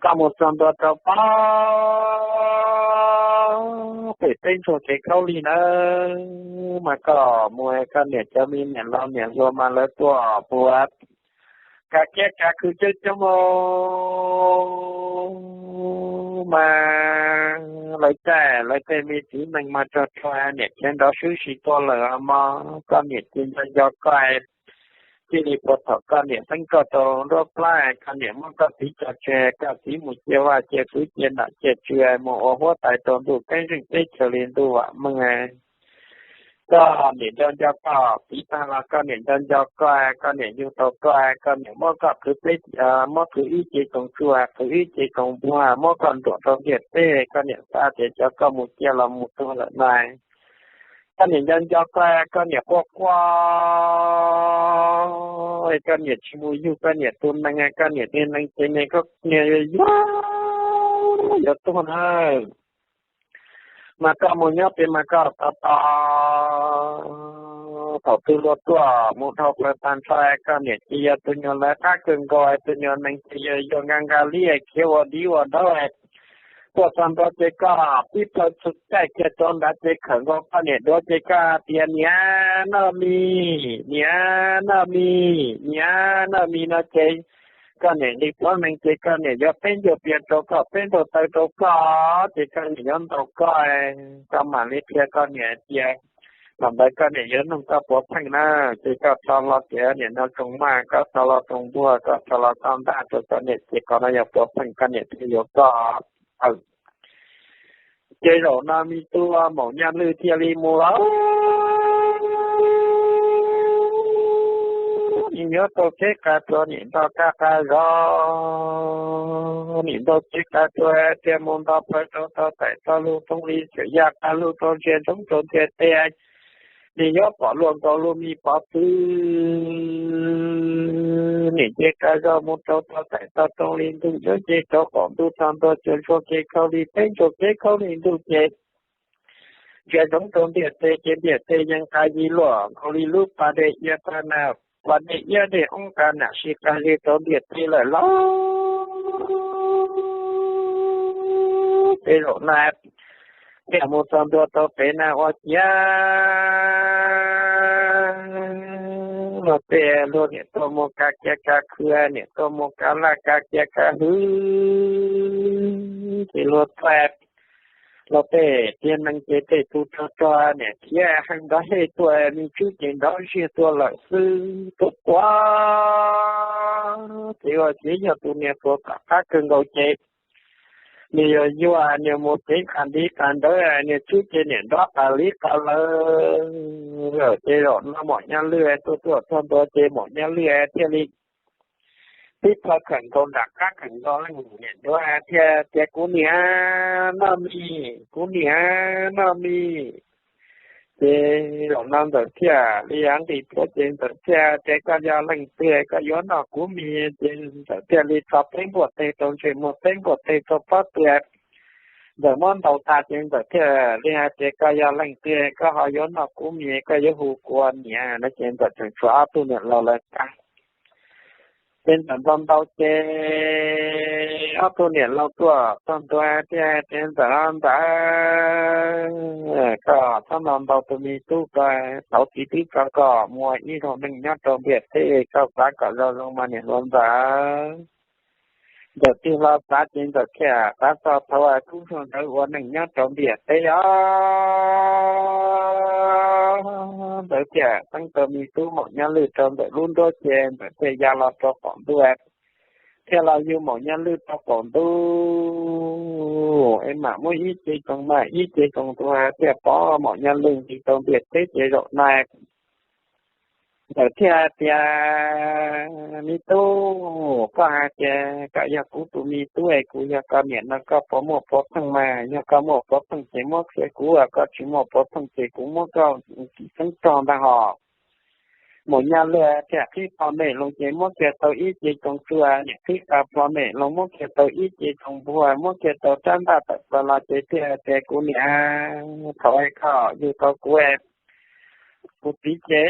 Koj mus txog ntua rau pem teb ntsuag kev khaub lig nawb mas koj mus, koj niam cov me niam laus niam hluas mas lawv tuaj puag kav kiab kav khw coob coob mas lawv caij lawv tej me txiv neej mas rog rog niam khiav nrov swb si tuaj lawm mog. Koj niam cia nco nco koj, cia li puag thaum koj niam xeeb koj rau nruab plab, koj niam muab koj txiv tso tseg, koj txiv mus cia vaj cia tsev cia nam cia tswv mus ua huab tais rau ntuj keeb zeej teb chaws li ntuj vam meej. Koj niam nco nco koj txiv tag los koj niam nco nco koj, koj niam yug tau koj, koj niam muab koj qhwv peb, muab qhwv ib ce koom tsuj, qhwv ib ce koom npua, muab koj nruam rau ntiaj teb, koj niam xav tias cov koj mus cia los mus tuag lawm na. Koj niam nco nco koj, koj niam quaj quaj, koj niam tsis mus yug koj niam tus nees, koj niam niag nees ces niag koj niag yuag yuag yuav tuag na. Mas koj mus nyob pem mas koj tos tos, thaum twg luag tuaj mus dhau plaws tag nrho, koj niam ces yog tus nyuag lawv qab kawg nkaus, tus nyuag nees ces yog yuag nqa nqa li khiav ua dib ua daub. Tuaj txog ntua ces koj pib plhaw txhua caij kiag rau nrad ces khawm nkaus koj niam duav ces koj tias, Niam noj mis, niam noj mis, niam noj mis no ces koj niam li pob nees ces koj niam yuav peb ncuav pias rau koj, peb ntaug taw rau koj, ces koj niam yuav ntaus koj, koj mam li qhia koj niam tias thaum ntawd koj niam yuav nug koj puav pheej na. Ces koj rho hlo kev niam no tsoos maj, koj rho hlo tsoos npuag, koj rho hlo koj ntaj rau koj niam ces qhov no yog puav pheej koj niam thiaj yuav koj. Ces zaum no me tub Maum Nyaj Lwj thiaj li mus lawm. Nws nyob rau teb qab rau niam nrog kab qab zos, niam nrog teb qab rau thiaj mus nto plaws rau tau taim tau lug tooj li txawm yaj qab lug rau ntsia ntsoov rau ntiaj teb. Nws yuav pom luag nkaus lub me pov txwv, niam nce qab zos mus rau tau taim tau tooj li ntuj, yuav nce rau qaum ntuj txog ntua cuag ntsuag kev khaub lig, peb ntsuag kev khaub lig ntuj ces ntsia ntsoov rau ntiaj teb ces ntiaj teb yeej qab zib luaj nkaus li lub pas dej iab qab na, pas dej iab dej oob qab nam sis qab zib rau ntiaj teb lawm lauj. Ces zaum na, niam mus txog ntua rau pem na ua ciav luag tej luag niam tuaj mus kav kiav kav khw, niam tuaj mus kav laj kav kiav kav hwv, ces luag txaij luag tej tiag neeg ces tej tug rog rog niam khiav heev nrov hej tuaj, me tsub ces nrov ziag tuaj lawm xwb tuaj tuaj. Ces ua ciav yog tus niag hluas tom qab kawg nkaus ces nws yuag yuag, nws mus cev qas ntiv qas ntawd, nws tsub ces niam nrov qas liv qas lawm. Ces zaum no Maum Nyaj Lwj tuaj tuaj txog ntua ces Maum Nyaj Lwj thiaj li tib plhaw khawm nkaus nram qab khawm nkaus leej niam duav thiaj tias, Kuv niam noj mis, kuv niam noj mis. Ces zaum no Ntxawm thiaj li nqis plhuav ces Ntxawm thiaj tias, Koj yog leej twg koj yuav noj kuv mis? Ces Ntxawm thiaj li tso peb npuaj teg rau ntsej muag, peb npuaj teg rau pob tw. Ntxawm muab ntaus tas ces Ntxawm thiaj li hais tias, Koj yog leej twg koj ho yuav noj kuv mis, koj yuav hu kuv ua niam? No ces Ntxawm tseem tshuav ob tug niam laus lawv qab. Ces Ntxawm ntaus ntaus ces ob tug niam laus tuaj txog ntua thiaj tias, Ntxawm, Ntxawm, koj txhob ntaus ntaus tus me tub ko. Tau txiv twb tso koj mus ua ib zaug neej nyob rau ntiaj teb, koj xav kom zoo zoo mas niam hluas Ntxawm. Ntxawm tig hlo xav ces Ntxawm thiaj xav txog thaum tub ntsuag ntawd ua neej nyob rau ntiaj teb os. Ntxawm thiaj xeeb tau me tub Maum Nyaj Lwj rau Ntxawm lub nruab ces Ntxawm thiaj ya los rau qaum ntuj, thiaj los yug Maum Nyaj Lwj rau qaum ntuj es mam muab ib ce tsoos mas ib ce tsoos tuag thiaj pov Maum Nyaj Lwj nqis rau ntiaj teb ces zaum no Ntxawm thiaj hais tias, Me tub, koj hais tias koj yog kuv tus me tub es kuv yog koj niam no koj puas muaj puav pheej mas? Yog koj muaj puav pheej ces muab qhia kuv, koj tsis muaj puav pheej ces kuv muab koj tib xeeb rog ntag hos. Maum Nyaj Lwj thiaj qhib plho mem loo ces muab kiag tau ib ce tsoos tsua, niam qhib plho mem loo muab kiag tau ib ce tsoos npuag, muab kiag tau rab ntaj tawm plaws los ces thiaj tias, Kuv niam, thaum koj yug tau kuv, kuv txiv ces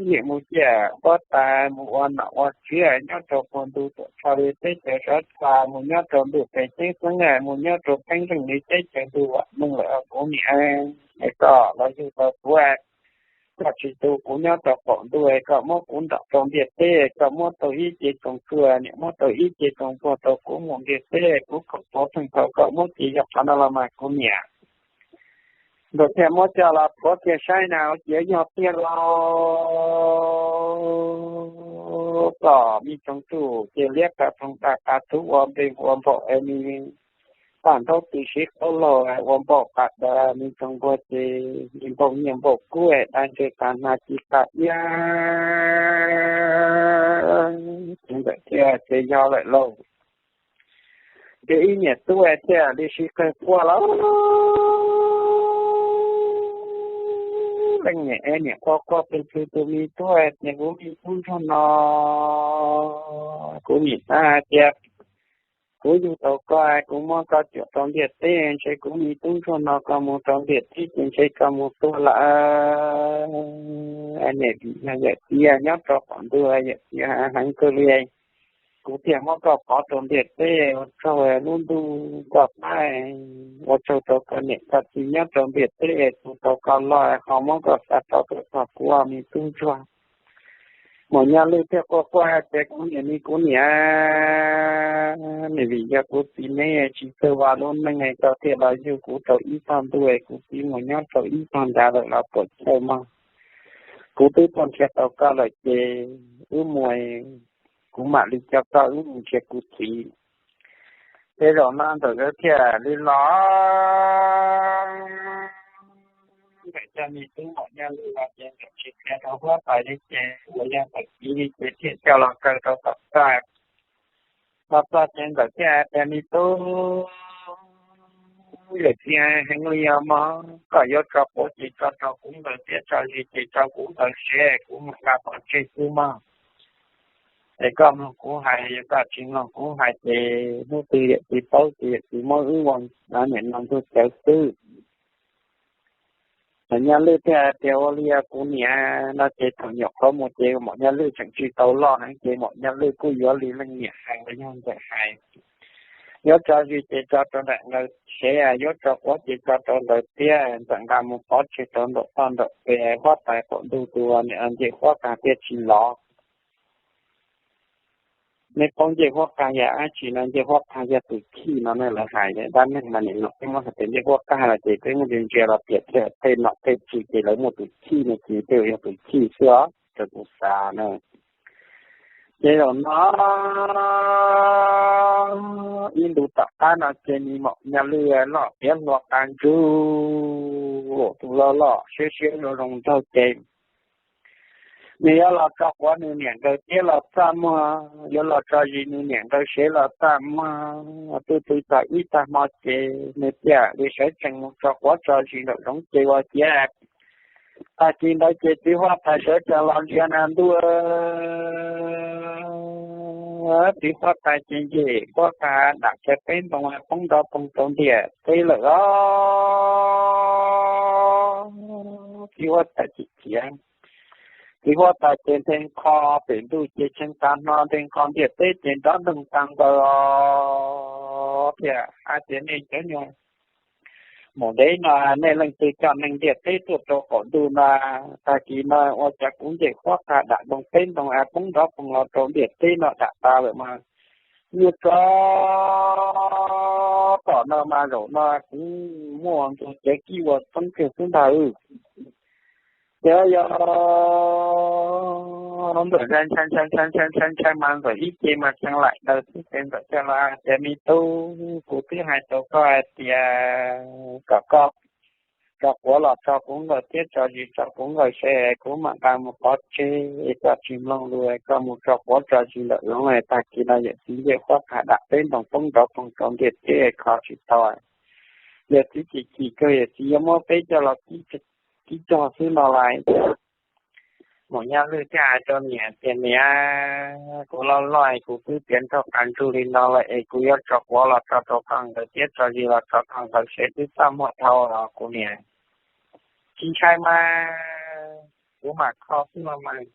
niam mus ciaj huab tais mus ua nom ua tswv nyob rau puag ntu tuam tsho li teb chaws sab tha, mus nyob rau ntuj pes ceeb xeeb, mus nyob rau pheeb zeej li teb chaws ntuj vam meej lawm os kuv niam. Es koj los yug tau kuv, koj tsis tu kuv nyob rau qaum ntuj, koj muab kuv nrog rau ntiaj teb, koj muab tau ib ce tsoos tsua, niam muab tau ib ce tsoos npuag rau kuv mus ntiaj teb, kuv khoom puav pheej tau koj muab ces yog qhov no los mas kuv niam. Ntxawm thiaj muab coj los phuav kiag saib na, ua ciav yog tiag los kom me tsoos tsuj ces liab qas tsoos tas qas tub ua npe ua npaum es me paj ntaub tw siv qauv laug ua npaum qas daws, me tsoos npuag ces npaum nyiaj npaum kub es dai ntseg qas hnav ci qas iab. Ces Ntxawm thiaj tias, Yog lawm lauj. Ces ib niam tub thiaj li sib qawg quaj los leej niam es niam quaj quaj plhws plhws tus me tub tias, Kuv me tub ntsuag no, kuv niam xav hais tias kuv yug tau koj, kuv muab koj cuam rau ntiaj teb, ntshe kuv me tub ntsuag no koj mus rau ntiaj teb ces ntshe koj mus tuag lawm. Niam vim yog yawm txiv nyob rau qaum ntuj, yawm txiv heev kawg li, kuv thiaj muab koj pov rau ntiaj teb ua tsaug lub ntuj koj pab, ua tsaug rau koj niam koj txiv nyob rau ntiaj teb tu tau koj loj, ho muab koj xa rov rau txog kuv me tub ntsuag. Maum Nyaj Lwj thiaj quaj quaj hais tias, Kuv niam, kuv niam, nws vim yog kuv txiv neb tsis txawj ua lub neej, koj thiaj los yug kuv rau ib tog ntuj, kuv txiv mus nyob rau ib tog nrad lawm los puas chawj mog. Kuv twb tuaj nrhiav tau koj lawm ces wb mus, kuv mam li coj koj wb mus nrhiav kuv txiv. Ces zaum no Ntxawm nkawd thiaj li los Ntxawm coj me tub Maum Nyaj Lwj los ces Ntxawm tsis qhia rau huab tais li ces uas yog Ntxawm txiv li ces thiaj coj los kaw rau tom txaj. Los txog ces Ntxawm thiaj hais tias, Me tub, yawm txiv heev li os mog, koj yuav tso quav ces tso rau kuv ntaus, thiab tso zis ces tso kuv ntaus sev, kuv mus nqa pov tseg xwb mog. Es koj mloog kuv hais, yog koj tsis mloog kuv hais ces hnub twg yawm txiv paub ces yawm txiv muab wb ua niam no ntxuag cawv xwb. Maum Nyaj Lwj thiaj hais tias, Ua li os kuv niam. No ces thaum nyuam qhuav mus ces Maum Nyaj Lwj tseem tsis tau loj heev ces Maum Nyaj Lwj kuj yuav li leej niam hais los yog Ntxawm hais, yuav tso zis ces tso rau nram nqaws sev, yuav tso quav ces tso rau ntawd thiab. Ntxawm nqa mus pov tseg rau nraum toj nraum pes, huab tais qaum ntuj tus niam ncej huab qag thiaj tsis lov. Neb paub ncej huab qag yog dab tsi no? Ncej huab qag yog tus chij no ne, lawv hais dab neeg mas nim no peb muab hais tias ncej huab qag no ces peb muab ntsia ntsia los piav thiab tej nom tej tswv ces lawv muaj tus chij no ces tej yog tus chij xwb os, raws kuv xav na. Ces zaum no ib ntu tom qab no ces me Maum Nyaj Lwj loj tiav hluas qas ntsuj, tus loj loj siab siab zoo zoo nraug ces Nws yuav los tso quav nws niam nkawd tiab los txaj muag, yuav los tso zis nws niam nkawd sev los txaj muag. Twb twb txog ib tag hmo ces nws thiaj li sawv tsees mus tso quav tso zis nraum zoov ces ua ciav tag kis ntawd ces txiv huab tais sawv tsees los ntsia na ntuj, txiv huab tais ces nce huab tais dam kiag peb ntoo poob nrov poog rau ntiaj teb lawm os. Txiv huab tais chim khiav, txiv huab tais ces nthe nqho pem ntuj ces tshee tas hno, nthe nqho ntiaj teb ces nrov ntoog tag nkaus os. Thiaj hais tias nej cov nyuag maum dev no, nej leej twg coj neeg ntiaj teb tuaj rau qaum ntuj no, tag kis no ua cas kuv nce huab tais dam ntoo peb ntoo poob nrov poog los rau ntiaj teb no dam tas lawm mas, nyuag tsov tom no mas zaum no kuv muaj ntxuag cev kib ua txeeb kawg xwb ntag. Ces yog Ntxawm ntshai ntshai ntshai ntshai ntshai ntshai mas Ntxawm ib ce mas tshee laim daws xwb ces Ntxawm thiaj los hais tias me tub, kuv twb hais rau koj hais tias kom koj tso quav los tso kuv nkaus thiab tso zis tso kuv nkaus seb kuv mam nqa mus pov tseg, koj tsis mloog lus, koj mus tso quav tso zis ntawm zoov, tag kis no yawm txiv nce huab tais dam peb ntoo poob nrov poog rau ntiaj teb kho tsis tau. Yawm txiv chim chim kawg, yawm txiv yuav muab peb coj los kib cog xwb no lais. Maum Nyaj Lwj thiaj hais rau niam tias niam, kuv loj loj kuv twb tiav nrog qab ntsug li no lawm es kuv yuav tso quav los tso rau koj nkaus thiab tso zis los tso koj nkaus seb twb txaj muag dhau los kuv niam. Tsis ntshai mas, kuv mam kho xwb no mas.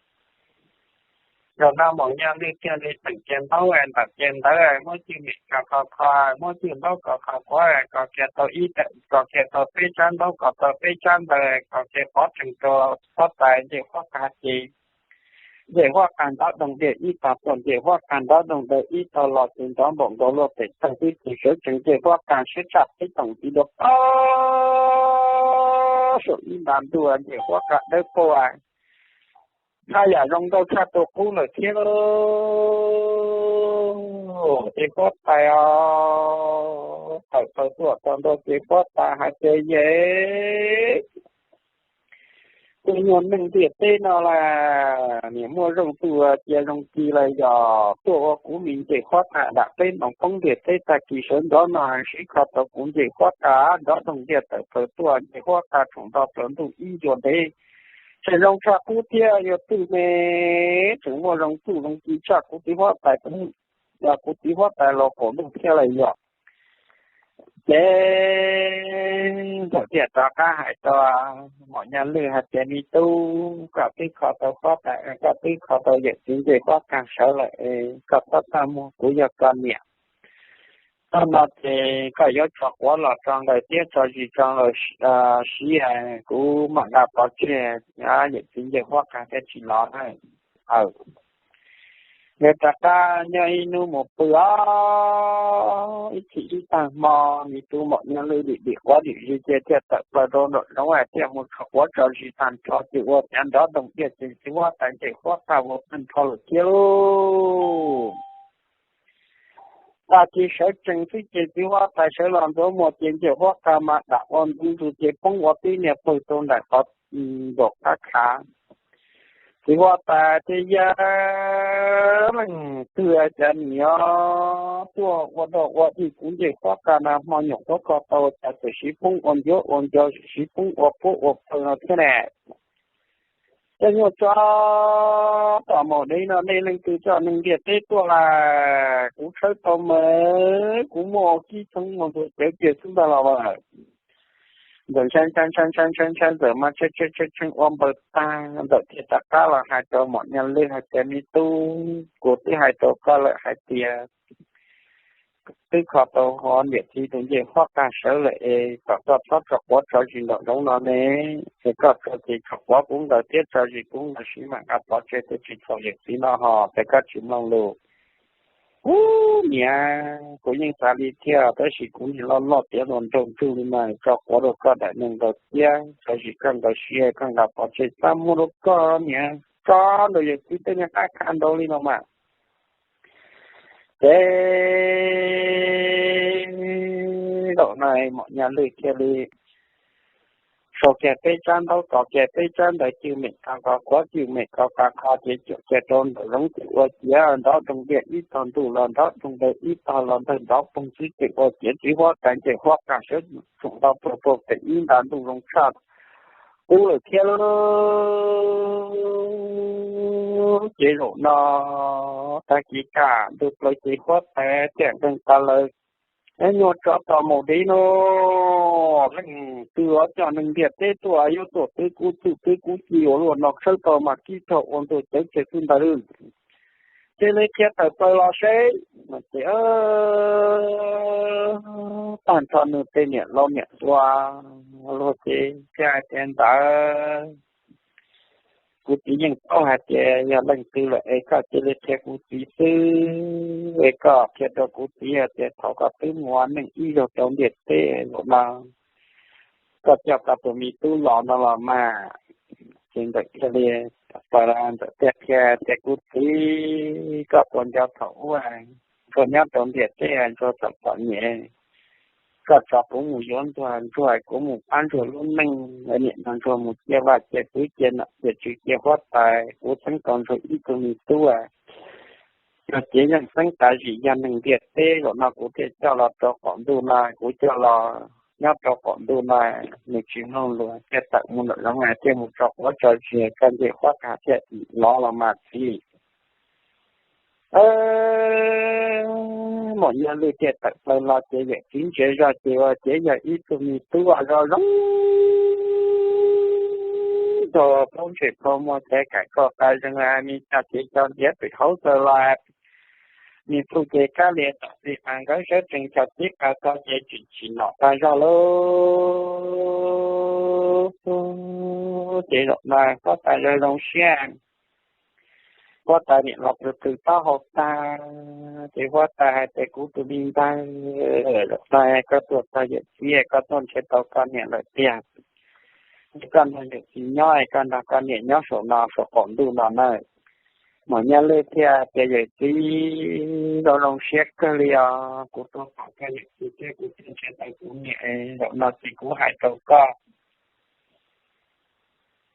Zaum no Maum Nyaj Lwj thiaj li teem kiag ntaub ntawm kiag ntawv, muab cwj mem kho kho kho, muab cwj ntaub kho kho quav, kho kiag tau ib, kho kiag tau peb tsab ntaub, kho tau peb tsab ntawv, kho kiag pov tsees rau huab tais nce huab tais ces nce huab tais nrov doog diaj ib tag tuaj, nce huab tais nrov doog daws ib tag los ces nrov npaum nkaus luaj pem tawg xwb ces sawv tsees nce huab tais siab tshaj peb toom ntxiv dua pab saum ib nta ntuj, nce huab tais dawb paug, haj yam zoo nkauj tshaj tus qub lawm thiab. Ces huab tais os, tawm plaws tuaj txog ntua ces huab tais hais tias yej, tus nyuag neeg ntiaj teb no las, niam muaj zoo tus cia zoo ci lawm, yog tuaj ua kuv me nce huab tais dam peb ntoo poob ntiaj teb tag kis sawv ntxov no sib kho tau kuv nce huab tais nrov doog diaj tawm plaws tuaj, nce huab tais tsaus nto plaws ntuj ib ncua ntev, tseem zoo tshaj qub thiab, yog twg me tseem muaj zoo txuj zoo ci tshaj kuv txiv huab tais, kuv txiv huab tais los qaum ntuj thiab lawm yog. Ces Ntxawm thiaj rov qab hais rau Maum Nyaj Lwj hais tias me tub, koj twb kho tau huab tais, koj twb kho tau yawm txiv nce huab tais sawv lawm, koj txhob txaj muag, kuv yog koj niam. Tag no ces koj yuav tso quav los tso nkaus thiab tso zis tso nkaus siv, kuv mam nqa pov tseg, yawm txiv nce huab tais thiaj tsis los na. Aw, nkawd rov qab nyob ib hnub mus pw os, ib chim ib tag hmo, me tub Maum Nyaj Lwj dim dim quav dim zis ces thiaj tawm plaws rau nraum zoov thiaj mus tso quav tso zis tag nrho ces ua cas nrov doog diaj ces txiv huab tais nce huab tais vau tag nrho lawm thiab lauj. Tag kis sawv tsees xwb ces txiv huab tais sawv los ntxuav muag ces nce huab tais mas dam ua ntu zus ces poob ua tib niag pawg rau nraim qhov nkaum qab khav. Txiv huab tais thiaj yaj leej twg cas niam tuaj ua dog ua dig kuv nce huab tais na, hmo nyoom huab kho tau cas txawm siv poob ua ncuav ua ncau, siv poob ua puab ua pawg no thiab ne. Tej nyuag tsov tom maum dev no nej leej twg coj neeg ntiaj teb tuaj las, kuv tshawb tau mas kuv muaj kib tshoob muaj ntxuag cawv kiag xwb ntag los as. Ntxawm ntshai ntshai ntshai ntshai ntshai ntshai, Ntxawm mas tshee tshee tshee tshee ua npaws tag, Ntxawm thiaj rov qab los hais rau Maum Nyaj Lwj hais tias me tub, kuv twb hais rau koj lawm hais tias twb kho tau ho niam txiv tus ncej huab tag sawv lawm es kom koj txhob tso quav tso zis nraum zoov no ne, es koj tso ces tso quav kuv nkaus thiab tso zis kuv nkaus siv mam nqa pov tseg, twb tsis txhaum yawm txiv no ho ces koj tsis mloog lus. Ub niam, kuv yeej xav li thiab tab sis kuv niag loj loj tiav hluas nraug ntsug li mas tso quav rau koj daim neeg nkaus thiab tso zis koj nkaus siv koj nqa pov tseg txaj muag rau koj niam, tso nraum yawm txiv tej niag qab kha nraud li no mas. Ces zaum no Maum Nyaj Lwj thiaj li sau kiag peb tsab ntaub, kov kiag peb tsab ntawv, cwj mem kov kov khuav, cwj mem kov kov kho, ces cuam kiag rau nraum zoov ces ua ciav nrov rooj tiaj ib tog ntuj los nrov rooj ntawd ib tog los ntawm nrov poog xwb ces ua ciav txiv huab tais ncej huab qas sawv tsees tau pag pag pem ib nta ntuj zoo tshaj qub lawm thiab. Ces zaum no tag kis kam ntuj plaws ces huab tais thiaj nqeeg tas lawm. Nyuag tsov tom maum dev no, leej twg coj neeg ntiaj teb tuaj yuav tuaj twv kuv txuj twv kuv ci uas luaj no tshawb tau mas kib rag ua ntuag cawv tseg xwb ntag. Cia li qhia tawm plaws los seb. Ces tag nrho nws tej niam laus niam hluas luag ces thiaj hais tias ntawd, kuv txiv yeej paub hais tias yog leej twg lawm es koj cia li qhia kuv txiv xwb, es koj qhia rau kuv txiv hais tias thaum koj twb mus ua neej ib zaug rau ntiaj teb zaum no, koj coj koj tus me tub los no los mas. Ces ntxawm thiaj li, ntxawm thiaj qhia tias kuv txiv, koj puas nco thaum ub Ntsuag nyob rau ntiaj teb, Ntsuag txom txom nyem, koj tso kuv mus yuav Ntsuag, Ntsuag kuv mus pab Ntsuag lub neej, niam no Ntsuag mus cia vaj cia tsev cia nom cia tswv cia huab tais, kuv txeeb tau Ntsuag ib tug me tub, Ntsuag txiv yeej xeeb tas zim yog neeg ntiaj teb, zaum no kuv thiaj coj los rau qaum ntuj no, kuv coj los nyob rau qaum ntuj no, nws tsis mloog lus thiaj tawm mus nram zoov thiaj mus tso quav tso zis, koj ncej huab tais thiaj lov los mas txiv. Maum Nyaj Lwj thiaj tawm plaws los ces yawm txiv ntsia zoj ces ua ciav yog ib tug me tub zoo zoo, tag plaub ntsej plaub muag, cais kam koj qa zeeg, me tsa cev cov ntiav pem hauv taw los, me phuj ces kab lias tom txi qas nkawd sawv tsees cov tib qas txog ces tsis tsim nom tag zog lauj. Ces zaum no huab tais zoo zoo siab, huab tais niam los plhws plhws taub hau tag, ces huab tais hais tias kuv tus me ntag, zaum no koj tuaj txog yawm txiv, koj tuaj nrhiav tau koj niam lawm tiag, es koj nrog yawm txiv nyob, koj nrog koj niam nyob saum no saum qaum ntuj no na. Maum Nyaj Lwj thiaj tias yawm txiv, zoo zoo siab kawg li os, kuv tuaj pom koj yawm txiv thiab kuv thiaj nrhiav tau kuv niam, zaum no ces kuv hais rau koj,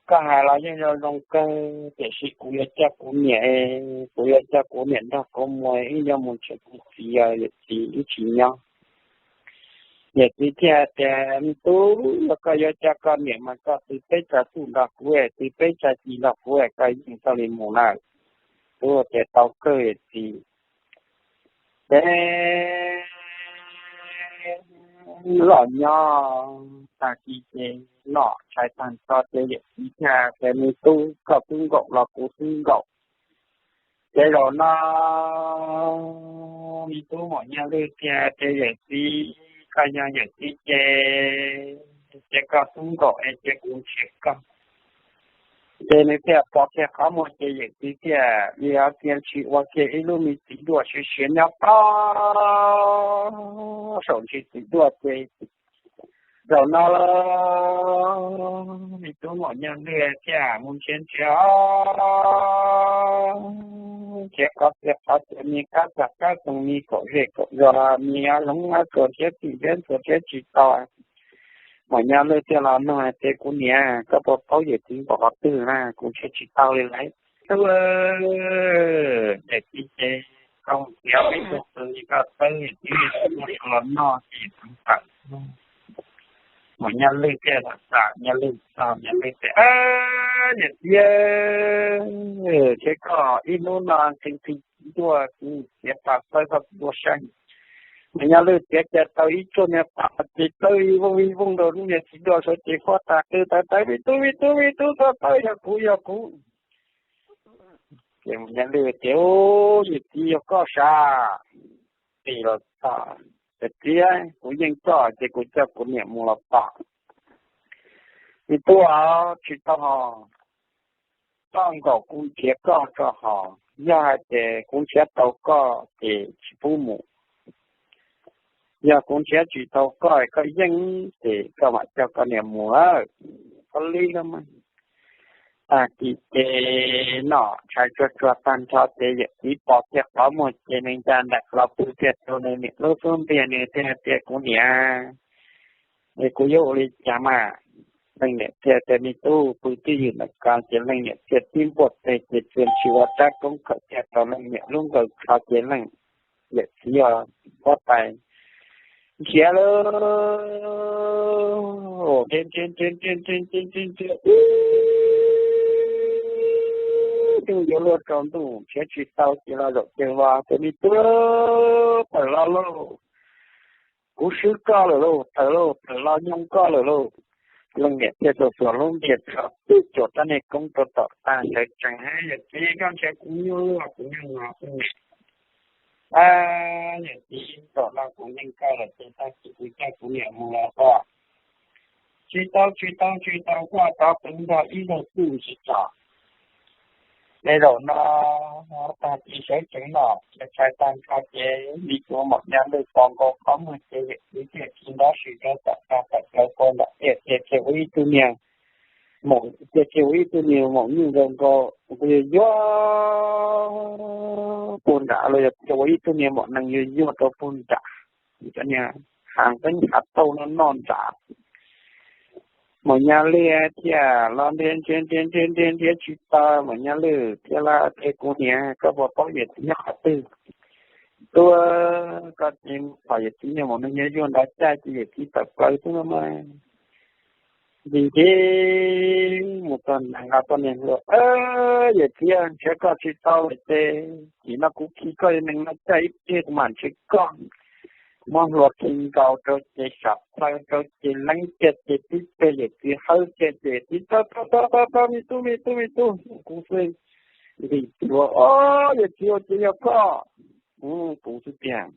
koj hais los yeej zoo zoo kawg, tiam sis kuv yuav coj kuv niam, kuv yuav coj kuv niam nrog kuv mus, wb yuav mus nrhiav kuv txiv, yawm txiv wb tsis nyob. Yawm txiv thiaj tias me tub, yog koj yuav coj koj niam mas koj tw peb tsa txuj nrog kuv, tw peb tsa ci nrog kuv, koj yeej tau li mus na. Kuv tias tau kawg yawm txiv. Ces los nyob tag kis ces noj tshais tag nrho ces yawm txiv thiaj tias me tub, koj xub nkaum los kuv xub nkaum. Ces zaum no me tub Maum Nyaj Lwj thiaj tias yawm txiv, koj yog yawm txiv ces, ces koj xub nkaum es ces kuv nrhiav koj. Ces nws thiaj pos kiag qhov muag ces yawm txiv thiaj li cia tsis ua kiag ib lub me txiv duaj siav siav nyob tod saum ntsis txiv duaj ces zaum no me tub Maum Nyaj Lwj thiaj mus nrhiav nrhiav, nrhiav qhov txhia qhov chaw, me qab txag qab txoog, me kaum zej kaum zos, me av hloov av tsuas nrhiav txij nrhiav txhua nrhiav tsis tau. Maum Nyaj Lwj thiaj los nug hais tias kuv niam, koj puas paub yawm txiv nkaum qhov twg na, kuv nrhiav tsis tau li lauj. Tub, yawm txiv ces koj mus txiav ib tug qws koj txawb yawm txiv, yawm txiv muab rau los noj ces txeev tawm. Maum Nyaj Lwj thiaj los txawm, Nyaj Lwj txog, Nyaj Lwj tias, yawm txiv, ces koj ib hnub no nqhis nqhis txiv duaj, kuv txiav pas txawb koj tus duaj saib. Maum Nyaj Lwj txiav kiag tau ib tsuag niag pas ces txawb ib vooj ib vooj rau lub niag txiv duaj saud ces huab tais qw tawv tawv, me tub, me tub, me tub, txhob txawb, yog kuv, yog kuv. Ces Maum Nyaj Lwj tias, yawm txiv, yog koj sav, tis los txog, yawm txiv, kuv yeej coj, ces kuv coj kuv niam mus los tom. Me tub, tsis tau hos, koj nkaum kuv nrhiav koj tso hos, yog hais tias kuv nrhiav tau koj ces tsis pub mus, yog kuv nrhiav tsis tau koj, koj yeej ces koj mam coj koj niam mus lawm. Koj li no mas. Tag kis ces noj tshais tsuag tsuag tag nrho ces yawm txiv pos kiag qhov muag ces nws ncaj nraim los pw kiag rau nws niam lub xub ntiag, nws thiaj hais tias kuv niam, es kuv yuav ua li cas mas? Leej niam thiaj tias, Me tub, pw twj ywm ntawm ko. Ces leej niam thiaj tib npuaj teg ces txia ntshis ua rab koob khawm kiag rau leej niam lub nkaus tsho ces leej yawm txiv huab tais nrhiav lauj, nrhiav nrhiav nrhiav nrhiav nrhiav nrhiav nrhiav ib hnub yuav luag tsaus ntuj nrhiav tsis tau ces los zaum ceg vos tias, Me tub, tawm los lauj, kuv swb koj lawm lauj, tawm lauj, tawm los nyooj koj lawm lauj. Leej niam thiaj xuas xuas lub ntiag rau tib cuam rab niag koob rau tom tag sawv tsees, Yawm txiv, koj nrhiav kuv nyuj luaj kuv nyuj no xwb niam. A, yawm txiv, zaum no kuv yeej koj lawm ces tag kis kuv coj kuv niam mus los pom. Tsis tau, tsis tau, tsis tau, koj rov pw nrog ib zaug twj ywm tsis txog. Ces zaum no tag kis sawv tsees no ces tshais tag nrho ces li tuav Maum Nyaj Lwj pos nkaus qhov muag ces yawm txiv thiaj tsis ntab sis rau tom tag tawm plaws pag nram tiaj ces ua ib tug niag, ces ua ib tug niag maum nyuj zoo nkaus yuag yuag puag nram los yog ua ib tug niag maum nees yuag yuag rau puag nram, cov niag hav nqeeb hav tauj noj noj nram. Maum Nyaj Lwj thiaj los nrhiav nrhiav nrhiav nrhiav nrhiav nrhiav tsis tau, Maum Nyaj Lwj thiaj li tias, Kuv niam, koj puas paub yawm txiv nyob qhov twg? Tub, koj tsis pom yawm txiv nyob mus nws nyob zuag nrad caij ces yawm txiv tawm plaws xwb no mas. Ntsis ntsis mus txog ntees los txog niag hluas, Yawm txiv, nrhiav koj tsis tau lawm ces, ces no kuv khi koj nees no caij ib pliag kuv mam nrhiav koj. Muab hluas khi nkaus rau ces sam plaws rau ces leeb kiag ces tib pliag yawm txiv hawb kiag ces txiv, Tau tau tau tau tau, me tub me tub me tub, kuv xwb. Ntim plhuav, Ob, yawm txiv, ua cas yog koj? Kuv xwb tiag.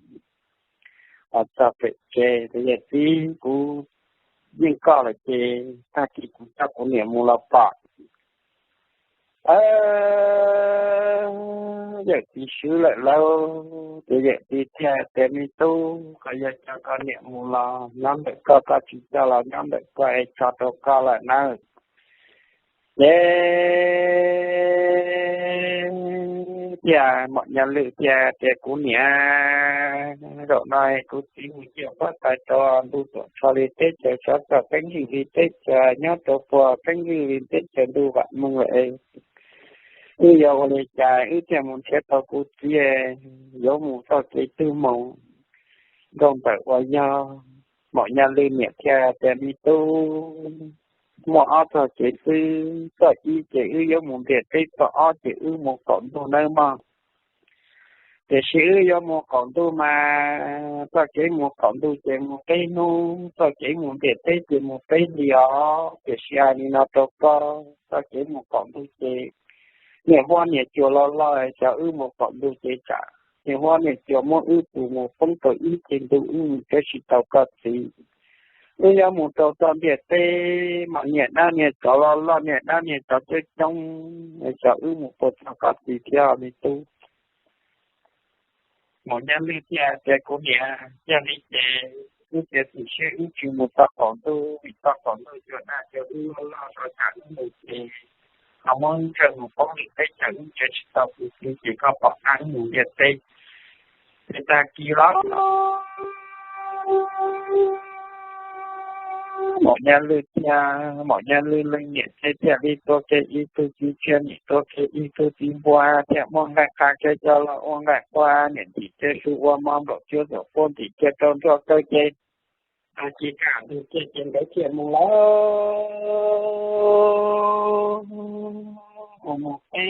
Los txog pem tsev, Yawm txiv, kuv yeej koj lawm ces tag kis kuv coj kuv niam mus los pom. Yawm txiv swb lawm lauj. Ces yawm txiv thiaj tias, Me tub, koj yuav coj koj niam mus los nyob ntawm koj, koj tsis coj los nyob ntawm koj es tso rau koj lawm nawb. Ces thiaj Maum Nyaj Lwj thiaj tias, Kuv niam, zaum no kuv txiv mus ciaj huab tais rau ntuj tuam tsho li teb chaws, sov txog keeb zwm li teb chaws, nyob rau puag keeb zwm li teb chaws ntuj vam meej lawm. Wb yuav ua li cas wb thiaj mus nrhiav tau kuv txiv? Yuav mus txoj kev twg mus? Nkauj Ntxawm uas yog Maum Nyaj Lwj niam thiaj tias, Me tub, muaj ob txoj kev xwb. Txoj ib ces wb yuav mus ntiaj teb, txoj ob ces wb mus qaum ntuj nawb mog. Tiam sis wb yuav mus qaum ntuj mas txoj kev mus qaum ntuj ces mus peb hnub, txoj kev mus ntiaj teb ces mus peb hlis os. Tiam sis hais li no rau koj, txoj kev mus qaum ntuj ces niam huab niam cua loj loj, xyov wb mus qaum ntuj ces tsam niam huab niam cua muab wb tus mus poob rau ib txhia ntuj, wb mus thiab tsis tau koj txiv. Wb yuav mus rau txoj ntiaj teb mas niam dab niag tsov loj loj, niam dab niag tsov coob coob, xyov wb mus puas txog koj txiv thiab me tub. Maum Nyaj Lwj thiaj tias, Kuv niam, yog li ces wb txiav txim siab wb tsis mus txog qaum ntuj, vim txog qaum ntuj cua dab cua dub loj loj, tsam wb mus ces ho muab ntsawj mus poob lwm teb chaws, wb nrhiav tsis tau kuv txiv ces koj pom qab wb mus ntiaj teb. Ces tag kis los Maum Nyaj Lwj thiab Maum Nyaj Lwj leej niam thiaj li tuav kiag ib tug txiv tshiab, niam tuav kiag ib tug txiv npua, thiaj muab nqaij qha kiag coj los ua nqaij quaj, niam ntim kiag su ua mov nplaum cuab txuam puab ntim kiag rau nruab kawg ces tag kis kaj ntug kiag ces nkawd thiaj mus lawm. Mus mus peb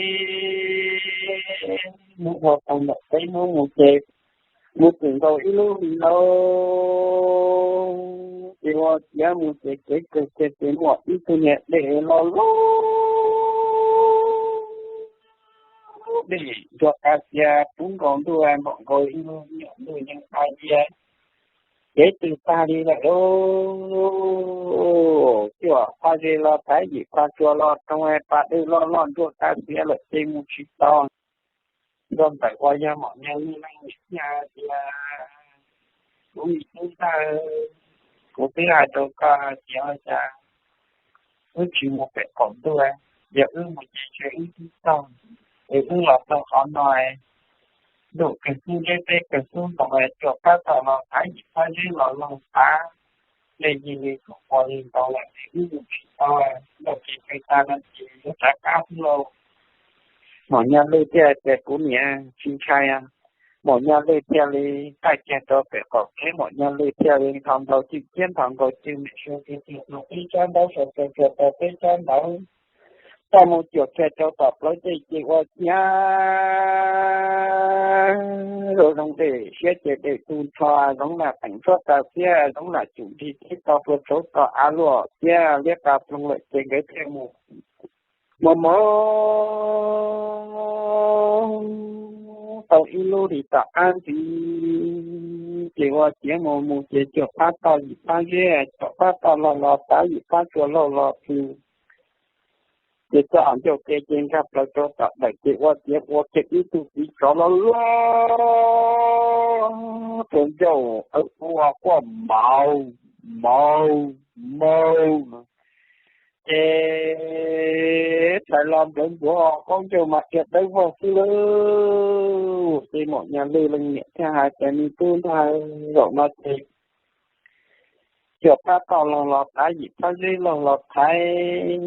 hnub, ua tau ntawm peb hnub mus ces mus txog nkaus ib lub hli lauj, ces ua ciav mus ces kev kawg kiag ces muaj ib tug niag dej loj loj, dej ntsuag qas xiav pub nkaus ntuj npaum nkaus ib lub nyuam ntuj yeej qas xiav, cev twg tag li lawm lauj. Cuaj qhov zes los thaiv, yim qhov tsua los roo, pas dej loj loj ntsuag qas xiav lawm ces mus tsis tau. Nkauj Ntxawm uas yog Maum Nyaj Lwj leej niam thiaj tias, Kuv me tub ntxawm, kuv twb hais rau koj hais tias ua cas wb tsis mus pem qaum ntuj, yog wb mus ces ntshe wb twb txog, es wb los txog qhov no, ntuj kawg xub deb, teb kawg xub ntoo, cuaj qab tog los thaiv, yim qab zeb los laug tav, tej yig li kuv ua li ntau lawm es wb mus tsis tau, lauj ces kawg tag no ces yuav rov qab xwb lauj. Maum Nyaj Lwj thiaj tias, Kuv niam, tsis ntshai, Maum Nyaj Lwj thiaj li qaij kiag rau pem qaum tsev, Maum Nyaj Lwj thiaj li nthos nkaus cwj ciab, nthos nkaus cwj mem, sau tsuag tsuag tau peb tsab ntaub, sau tsuag tsuag tau peb tsab ntawv, txaj mus cuam kiag rau tom plawv tej ces ua ciav zoo zoo dej siab ces dej tu nrho, Zoov Lam teem ntsuab tas xiab, Zoov Lam tsum nrig teb to plua tshauv to av luaj thiab liab qa ploog lawm ces nkawd thiaj mus. Mus mus tau ib lub hlis tom qab ntxiv ces ua ciav mus mus ces cuam phab toj yim phab zeb, cuam phab toj laug los tav, yim phab tsua laug los txw. Ces txog ncauj ke ces nkag plaws rau tom dawm ces ua ciav ua kiag ib tug txiv tsov loj loj, rua ncauj awv ua quaj mauv mauv mauv no. Ces txhais los nplawv npuav qaub ncaug mas dhia dawb vog xwb lauj. Ces Maum Nyaj Lwj leej niam thiaj hais tias, Me tub ntag, zaum no ces cuam phab toj laug los tav, yim phab zeb laug los thaiv,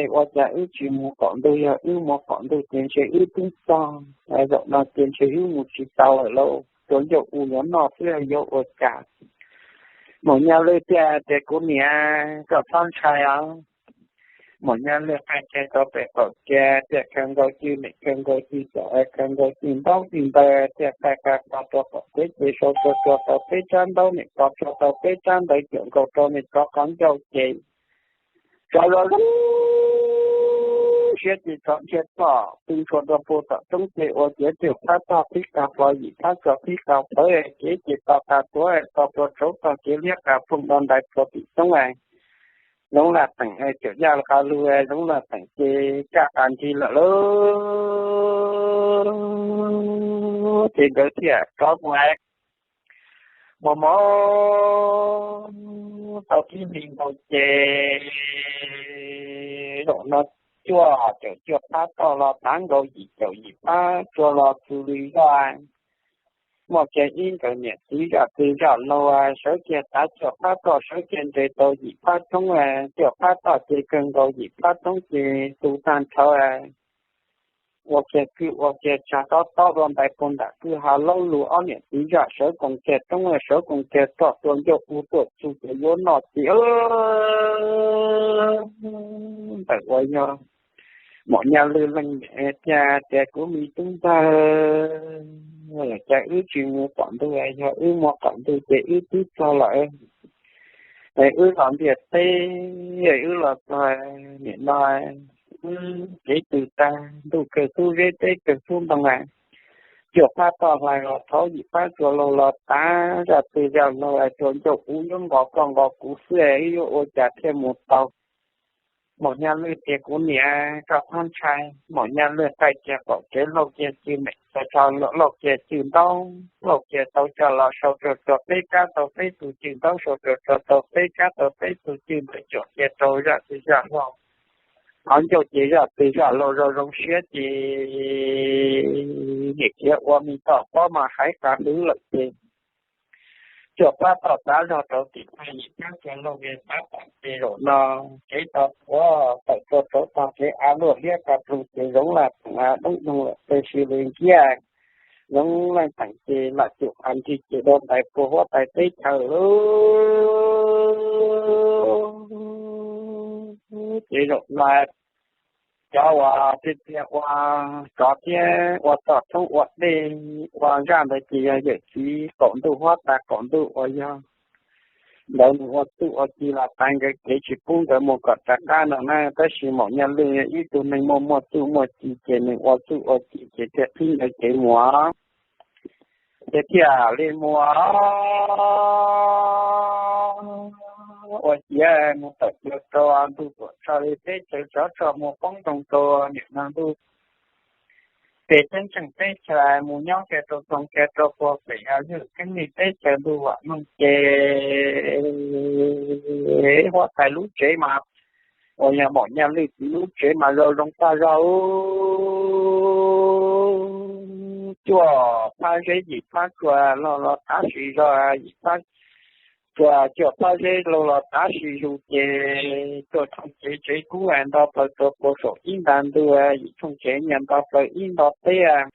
es ua cas wb tsis mus qaum ntug? Yog wb mus qaum ntug ces ntshe wb twb txog, zaum no ces ntshe wb mus tsis tau lawm lauj. Rua ncauj u yuav noj xwb yuav ua cas? Maum Nyaj Lwj thiaj tias, Kuv niam, koj txhob ntshai os. Maum Nyaj Lwj qaij kiag rau pem qaum tsev, thiaj khaws nkaus cwj mem, khaws nkaus cwj xom, khaws nkaus cwj ntaub cwj ntawv, thiaj qaij qa ko rau qaum tsev ces sau tsuag tsuag tau peb tsab ntaub, mem ko tsuag tau peb tsab ntawv, cuam nkaus rau mem tsov qhov ncauj ces tsov zoo zoo siab ces tsov dhia txoj pw ntshua dua puag tom roob ces ua ciav cuam phab toj qhib qa hlo, yim phab tsua qhib qa phawv, kev ces to qa tuav, to plua tshauv tog kev liab qa ploog do ntais plua tim xyoob. Zoov Lam teem cuam yaj qa lug, Zoov Lam teem ces kaj qa nrig lawm lauj. Ces nkawd thiaj rov mus mus tau ib hlis nkaus ces zaum no cuaj caum cuaj phab toj los tav nkaus, yim caum yim phab tsua los txw li zoj. Muaj kiag ib nkawd niam txiv zaj txwg zaj laug sawv kiag tav cuam phab toj, sawv kiag nres tau yim phab roob, cuam phab toj ces kawg nkaus, yim phab roob ces tu tag nrho. Ua kiag kwj ua kiag tsag tob tob dua ntais puag nram kwj ha laub lug, ob niam txiv zaj sawv koos kiag roob, sawv koos kiag roj, rua ncauj u tuaj txug ces yuav noj ces ntawm uas yog Maum Nyaj Lwj leej niam thiaj tias, Kuv me tub ntag, cas wb tsis mus qaum ntug? Yog wb mus qaum ntug ces wb twb txog lawm. Es wb los ntiaj teb, wb los txog nim no, wb kev tw tag, ntuj kawg xub zeb, teb kawg xub ntoo, cuam phab toj hlais los thauv, yim phab tsua laug los tav, zaj txwg zaj laug, rua ncauj u yuav nqos koj nqos kuv xwb, wb yuav ua cas thiaj mus tau? Maum Nyaj Lwj tias, Kuv niam, koj txhob ntshai. Maum Nyaj Lwj qaij kiag qaum tsev, lauj kiag cwj mem, tso tso lauj kiag cwj ntaub, lauj kiag tau coj los sau tsuag tsuag peb kab tau peb tug cwj ntaub, sau tsuag tsuag tau peb kab tau peb tug cwj ntawd, cuam kiag rau zaj txwg zaj laug. Qhov ncauj ces zaj txwg zaj laug zoo zoo siab ces nim khiav ua me toj pob mas haiv qas hwv lawm ces cuam phab toj tav zog rau tim thaj, yim phab tsua laug tav tom ces zaum no kev to tuav, tawm tsua tauv tog kev av luaj, liab qas ploog ces Zoov Lam teem av doob doog lawm, tab sis li nkiag Zoov Lam teem ces lam cum qas nrig ces dua ntais puag huab tais teb chaws lauj. Ces zaum no cov uas txia txia ua tsov thiab ua toj roob ua dej ua zaj ntawd ces yog yawm txiv qaum ntuj huab tais qaum ntuj uas yog ntawd nws ua txuj ua ci los tais nkawd kev tsis pub nkawd mus kom rov qab no na. Tab sis Maum Nyaj Lwj yog ib tug neeg muaj muaj txuj muaj ci ces nws ua txuj ua ci ces thiaj qhib nkawd kev mus, ces thiaj li mus ua ciav mus tawm plaws rau ntug tuam tshaj li teb chaws, tsov rog mus poob nroo rau niam no ntuj pem ceeb tsheej teb chaws, mus nyob kiag rau txoog kiag rau puag pem yawg keeb li teb chaws ntuj vam meej ces huab tais lub tsev mas uas yog Maum Nyaj Lwj txiv lub tsev mas zoo zoo tag zog, cuaj phab zeb yim phab tsua los los tab sis zog yim phab Tsuas cuaj pob zeb laug los tab sis zus ces cuaj tshooj tsev tsev kub nto plaws rau puag saum ib nta ntug, yim tshooj tsev nyias nto plaws ib nto teb.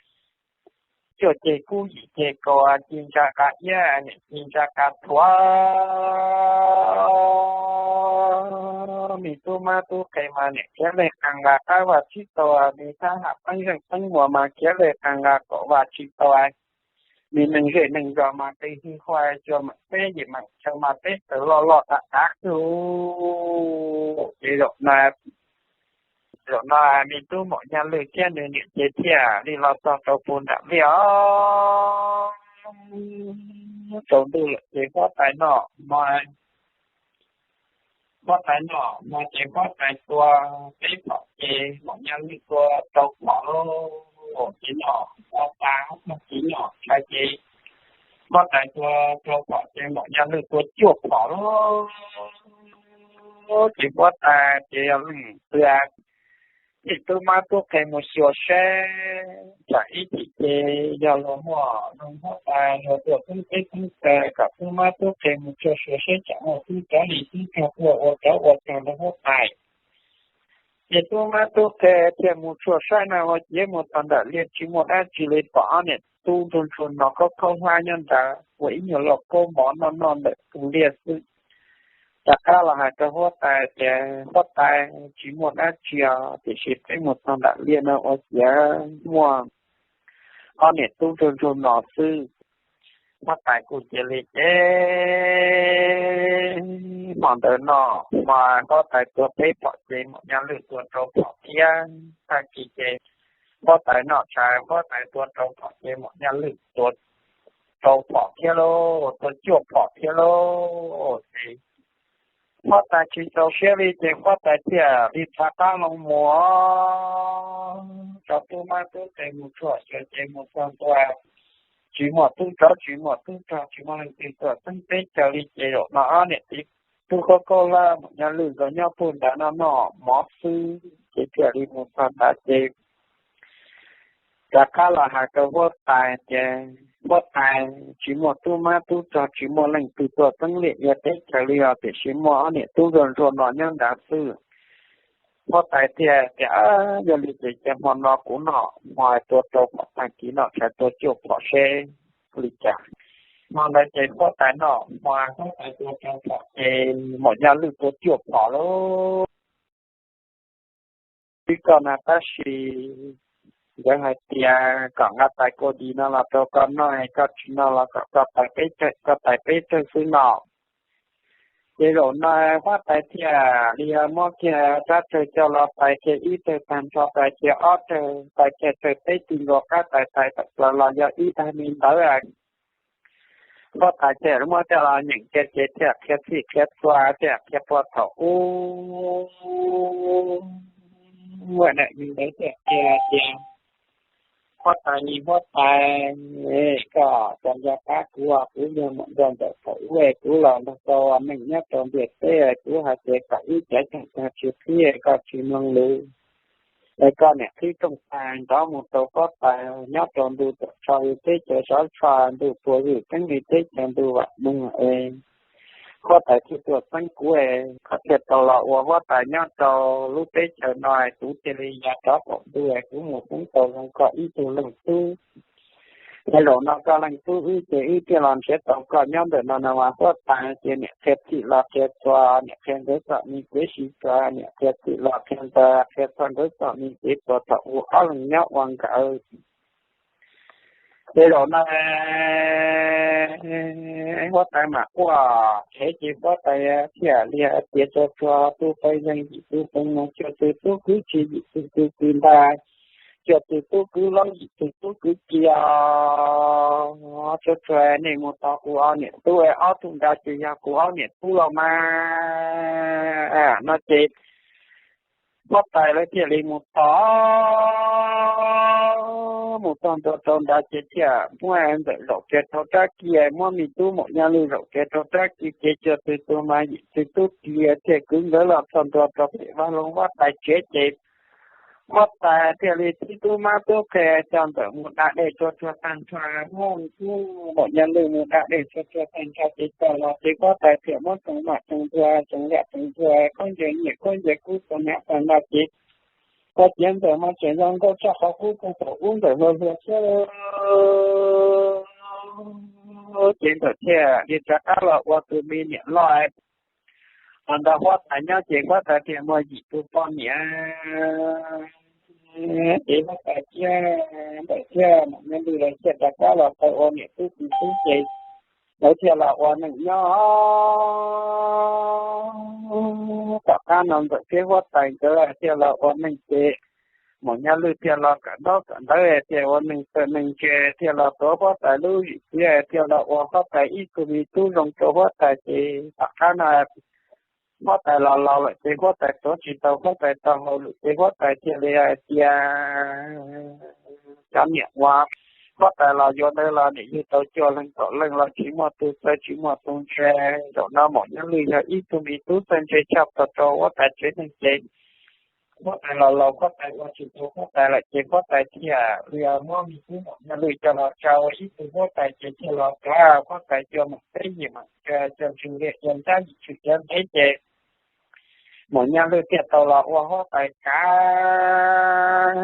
Cuaj ceg kub yim ceg kaus, ci ntsa qa iab, niam ci ntsa qa thuav. Me tub mab tub qhe mas niam khiav lej qas nqa qab vaj tsis tau, me thab ham peeb zeej peeb muas mas khiav lej qas nqa kaum vaj tsis tau. Me neeg zej neeg zos mas qis hwj huaj, cua meem peb yim meem chaw mas peb tawg loj loj tav tav kawg. Ces zaum no, zaum no me tub Maum Nyaj Lwj thiab nws niam ces thiaj li los txog rau puag nram liaj os. Tsaus ntuj lawm ces huab tais noj hmo, huab tais noj hmo ces huab tais tua peb phom ces Maum Nyaj Lwj tua rau phom lauj. Ces noj hmo tas, huab tais noj tshais ces huab tais tua rau phom ces Maum Nyaj Lwj tua cuaj phom lauj. Ces huab tais ces yog leej twg, me tub mab tub qhe mus xyuas seb, tsam ib chim ces yog luag muaj, luag huab tais luag tuaj poob teb poob chaw kom tub mab tub qhe mus tsuag xyuas seb tsam muaj tub tsov li tub rog tuaj ua tsov ua rog rau huab tais. Ces tub mab tub qhe thiaj mus tsuag saib na ua ciav mus txog nram liaj tsis muaj dab tsi li, pom ob niam tub ntsuag ntsuag no khaub khaub hlab nyob nrad ua ib nyuag lauj kaub mov noj noj ntawm tus liaj xwb. Rov qab los hais rau huab tais tias, huab tais, tsis muaj dab tsi os, tiam sis peb mus txog nram liaj no ua ciav muaj ob niam tub ntsuag ntsuag no xwb. Huab tais kuj cia li ces hmo ntawd noj hmo, huab tais tua peb phom ces Maum Nyaj Lwj tua rau phom thiab. Tag kis ces huab tais noj tshais, huab tais tua rau phom ces Maum Nyaj Lwj tua rau phom thiab lauj, tua cuaj phom thiab lauj. Ces huab tais tsis txaus siab li ces huab tais thiaj li rov qab los mus tso tub mab tub qhe mus tsuag xyuas ces mus txog ntua, tsis muaj tub tsov tsis muaj tub rog tsis muaj leej twg tuaj txeeb teb chaws li ces zaum no ob niam txiv tub khaub khaub hlab Maum Nyaj Lwj nkawd nyob puag nrad no noj mov xwb ces thiaj li mus txog nrad ces rov qab los hais rau huab tais tias, huab tais, tsis muaj tub mab tub rog tsis muaj leej twg tuaj txeeb liaj ia teb chaws li os, tiam sis muaj ob niam tub ntsuag ntsuag no nyob nrad xwb. Huab tais thiaj tias, yog li ces cia hmo no kuv noj hmo tua rau phom, tag kis noj tshais tua cuaj phom seb li cas. Hmo ntawd ces huab tais noj hmo, huab tais tua rau phom ces Maum Nyaj Lwj tua cuaj phom lauj. Twb koj na, tab sis nkawd hais tias kom nqa tais kua dis no los rau koj noj, koj tsis noj los kom koj tais peb tsawg, koj tais peb tsawg xwb no. Ces zaum no huab tais thiaj li muab kiag rab tsawg coj los tais kiag ib tsawg tag nrho, tais kiag ob tsawg, tais kiag tsawg peb tug nkaus qab tais, tais tawm plaws los yog ib daig me ntawv. Huab tais thiaj muab coj los nyeem kiag ces thiaj qhia txhij qhia txhua, thiaj qhia puag thaum ub ua nam me ntawd thiaj qhia tias, huab tais, huab tais, koj txawm nco qab kuv, kuv yog Maum Nruas ntawm thaum ub, kuv los nrog koj ua neej nyob rau ntiaj teb, kuv hais tias kom ib cev tag tag tsis qhib, koj tsis mloog lus. Es koj niam qhib rooj tag nrov mus rau huab tais nyob rau ntu tuam tsho li teb chaws sov tsho, ntu puas vwm keeb li teb chaws ntu vam muag es huab tais thiaj tuaj txeeb kuv es kom thiaj tau los ua huab tais nyob rau lub teb chaws no, kuv thiaj li ya rov qaum ntuj es kuv mus poob tau zoo koj ib tug leej tub. Es zaum no koj leej tub wb ces wb thiaj los nrhiav tau koj nyob ntawm no no mas huab tais. Ces niam qhia txhij los qhia txhua, niam qhia nkawd txom nyem kev sib txuas, niam qhia txhij los qhia ntawd, qhia txhua nkawd txom nyem kev txuas thaum ub ob leeg nyob ua nkawd. Ces zaum no huab tais mam quaj, ces huab tais thiaj li hais tias, tsuag tsuag tub pej xeem yim tug pej xeem, cuaj tug tub kwv tsis yim tug tub kwv ntag, cuaj tug tub kwv hlob yim tug tub kwv ci os. Tsuag tsuag nej mus tos kuv ob niam tub, ob tug nrad ces yog kuv ob niam tub los mas no ces huab tais lawv thiaj li mus tos, mus txog ntua rau nrad ces thiaj muab ntxawm zaum kiag rau rab kis, muab me tub Maum Nyaj Lwj zaum kiag rau rab kis ces cuaj tug tub mas yim tug tub ci thiaj kwv nkawd los txog ntua rau pem vaj loog huab tais tsev ces Huab tais thiaj li tib tub mab tub qhe coj Ntxawm mus da dej tsuag tsuag tag nrho, muab Maum Nyob Lwj mus da dej tsuag tsuag tag nrho ces txog los ces huab tais thiaj muab tsoos maj tsoos npua, tsoos liaj tsoos npua, khaub ncaws nyiaj khaub ncaws kub txog nab txog no ces, txog tias Ntxawm mas tseem zoo nkauj tshaj qhov qub txog thaum ub Ntxawm hluas hluas thiab. Ces Ntxawm thiaj li rov qab los ua tus me niam loj los nrog huab tais nyob ces huab tais thiaj muaj yim tus poj niam. Ces huab tais thiab Ntxawm thiab Maum Nyob Lwj lawv thiaj rov qab los tau ua niam tub txiv tub ces lawv thiaj los ua neej nyob. Tom qab no Ntxawm thiab huab tais nkawd thiaj los ua neej ces Maum Nyob Lwj thiaj los kawm ntaub kawm ntawv thiaj ua neeg txawj neeg ntse thiaj los tuav huab tais lub zwm txiv thiaj los ua huab tais ib tug me tub zoo rau huab tais ces tom qab no huab tais los laus lawm ces huab tais tuav tsis tau huab tais tau hauj lwm ces huab tais thiaj li hais tias cov niam uas huab tais los yuav ntawd los niam yug tau cuaj leeg kaum leej los tsis muaj tus txawj tsis muaj tus ntse. Zaum no Maum Nyob Lwj yog ib tug me tub txawj ntse tshaj plaws rau huab tais tsev neeg ces huab tais los laus huab tais ua tsis tau huab tais lawm ces huab tais thiaj li muab me tub Maum Nyob Lwj coj los tsa ua ib tug huab tais ces thiaj los kav huab tais cua mam teb yim mam cua tsw liaj cua nrab yim tsw cov ntev ces Maum Nyob Lwj thiaj tau los ua huab tais kav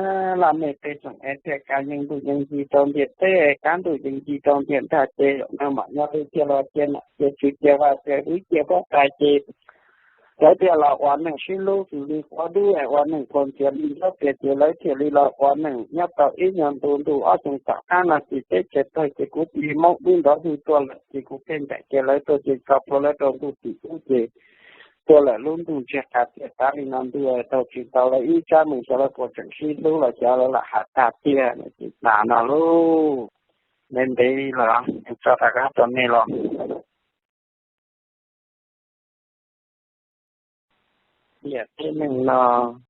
laj mej tej tsoom es thiaj kav yeej ntuj yeej ncig rau ntiaj teb, kav ntuj yeej ncig rau ntiaj nrag ces zaum no Maum Nyob Lwj thiaj los cia nom cia tswv cia vaj cia wb cia huab tais ces lawv thiaj los ua neej sib hlub xws li quav dub es ua neej puag ntxias li ntaub pias ces lawv thiaj li los ua neej nyob tau ib nyuag ntu ntuj ob xyoo tom qab no ces teb chaws tawg ces kuv tus Hmoob wb ntov hwj tuaj lawm ces kuv pheej ncaim ces lawv tuaj ces tso plhuav lawv rau ntuj tim ub ces tuaj lawm lub ntuj ntsiag qas tiaj tav li no ntuj tau tsis tau lawv ib tsab mus xyov lawv puas tseem sib hlub los xyov lawv lam hais tag tiag no ces tas no lauj. Ntev ntev los tso rov qab rau nej los tiam teb neeg no.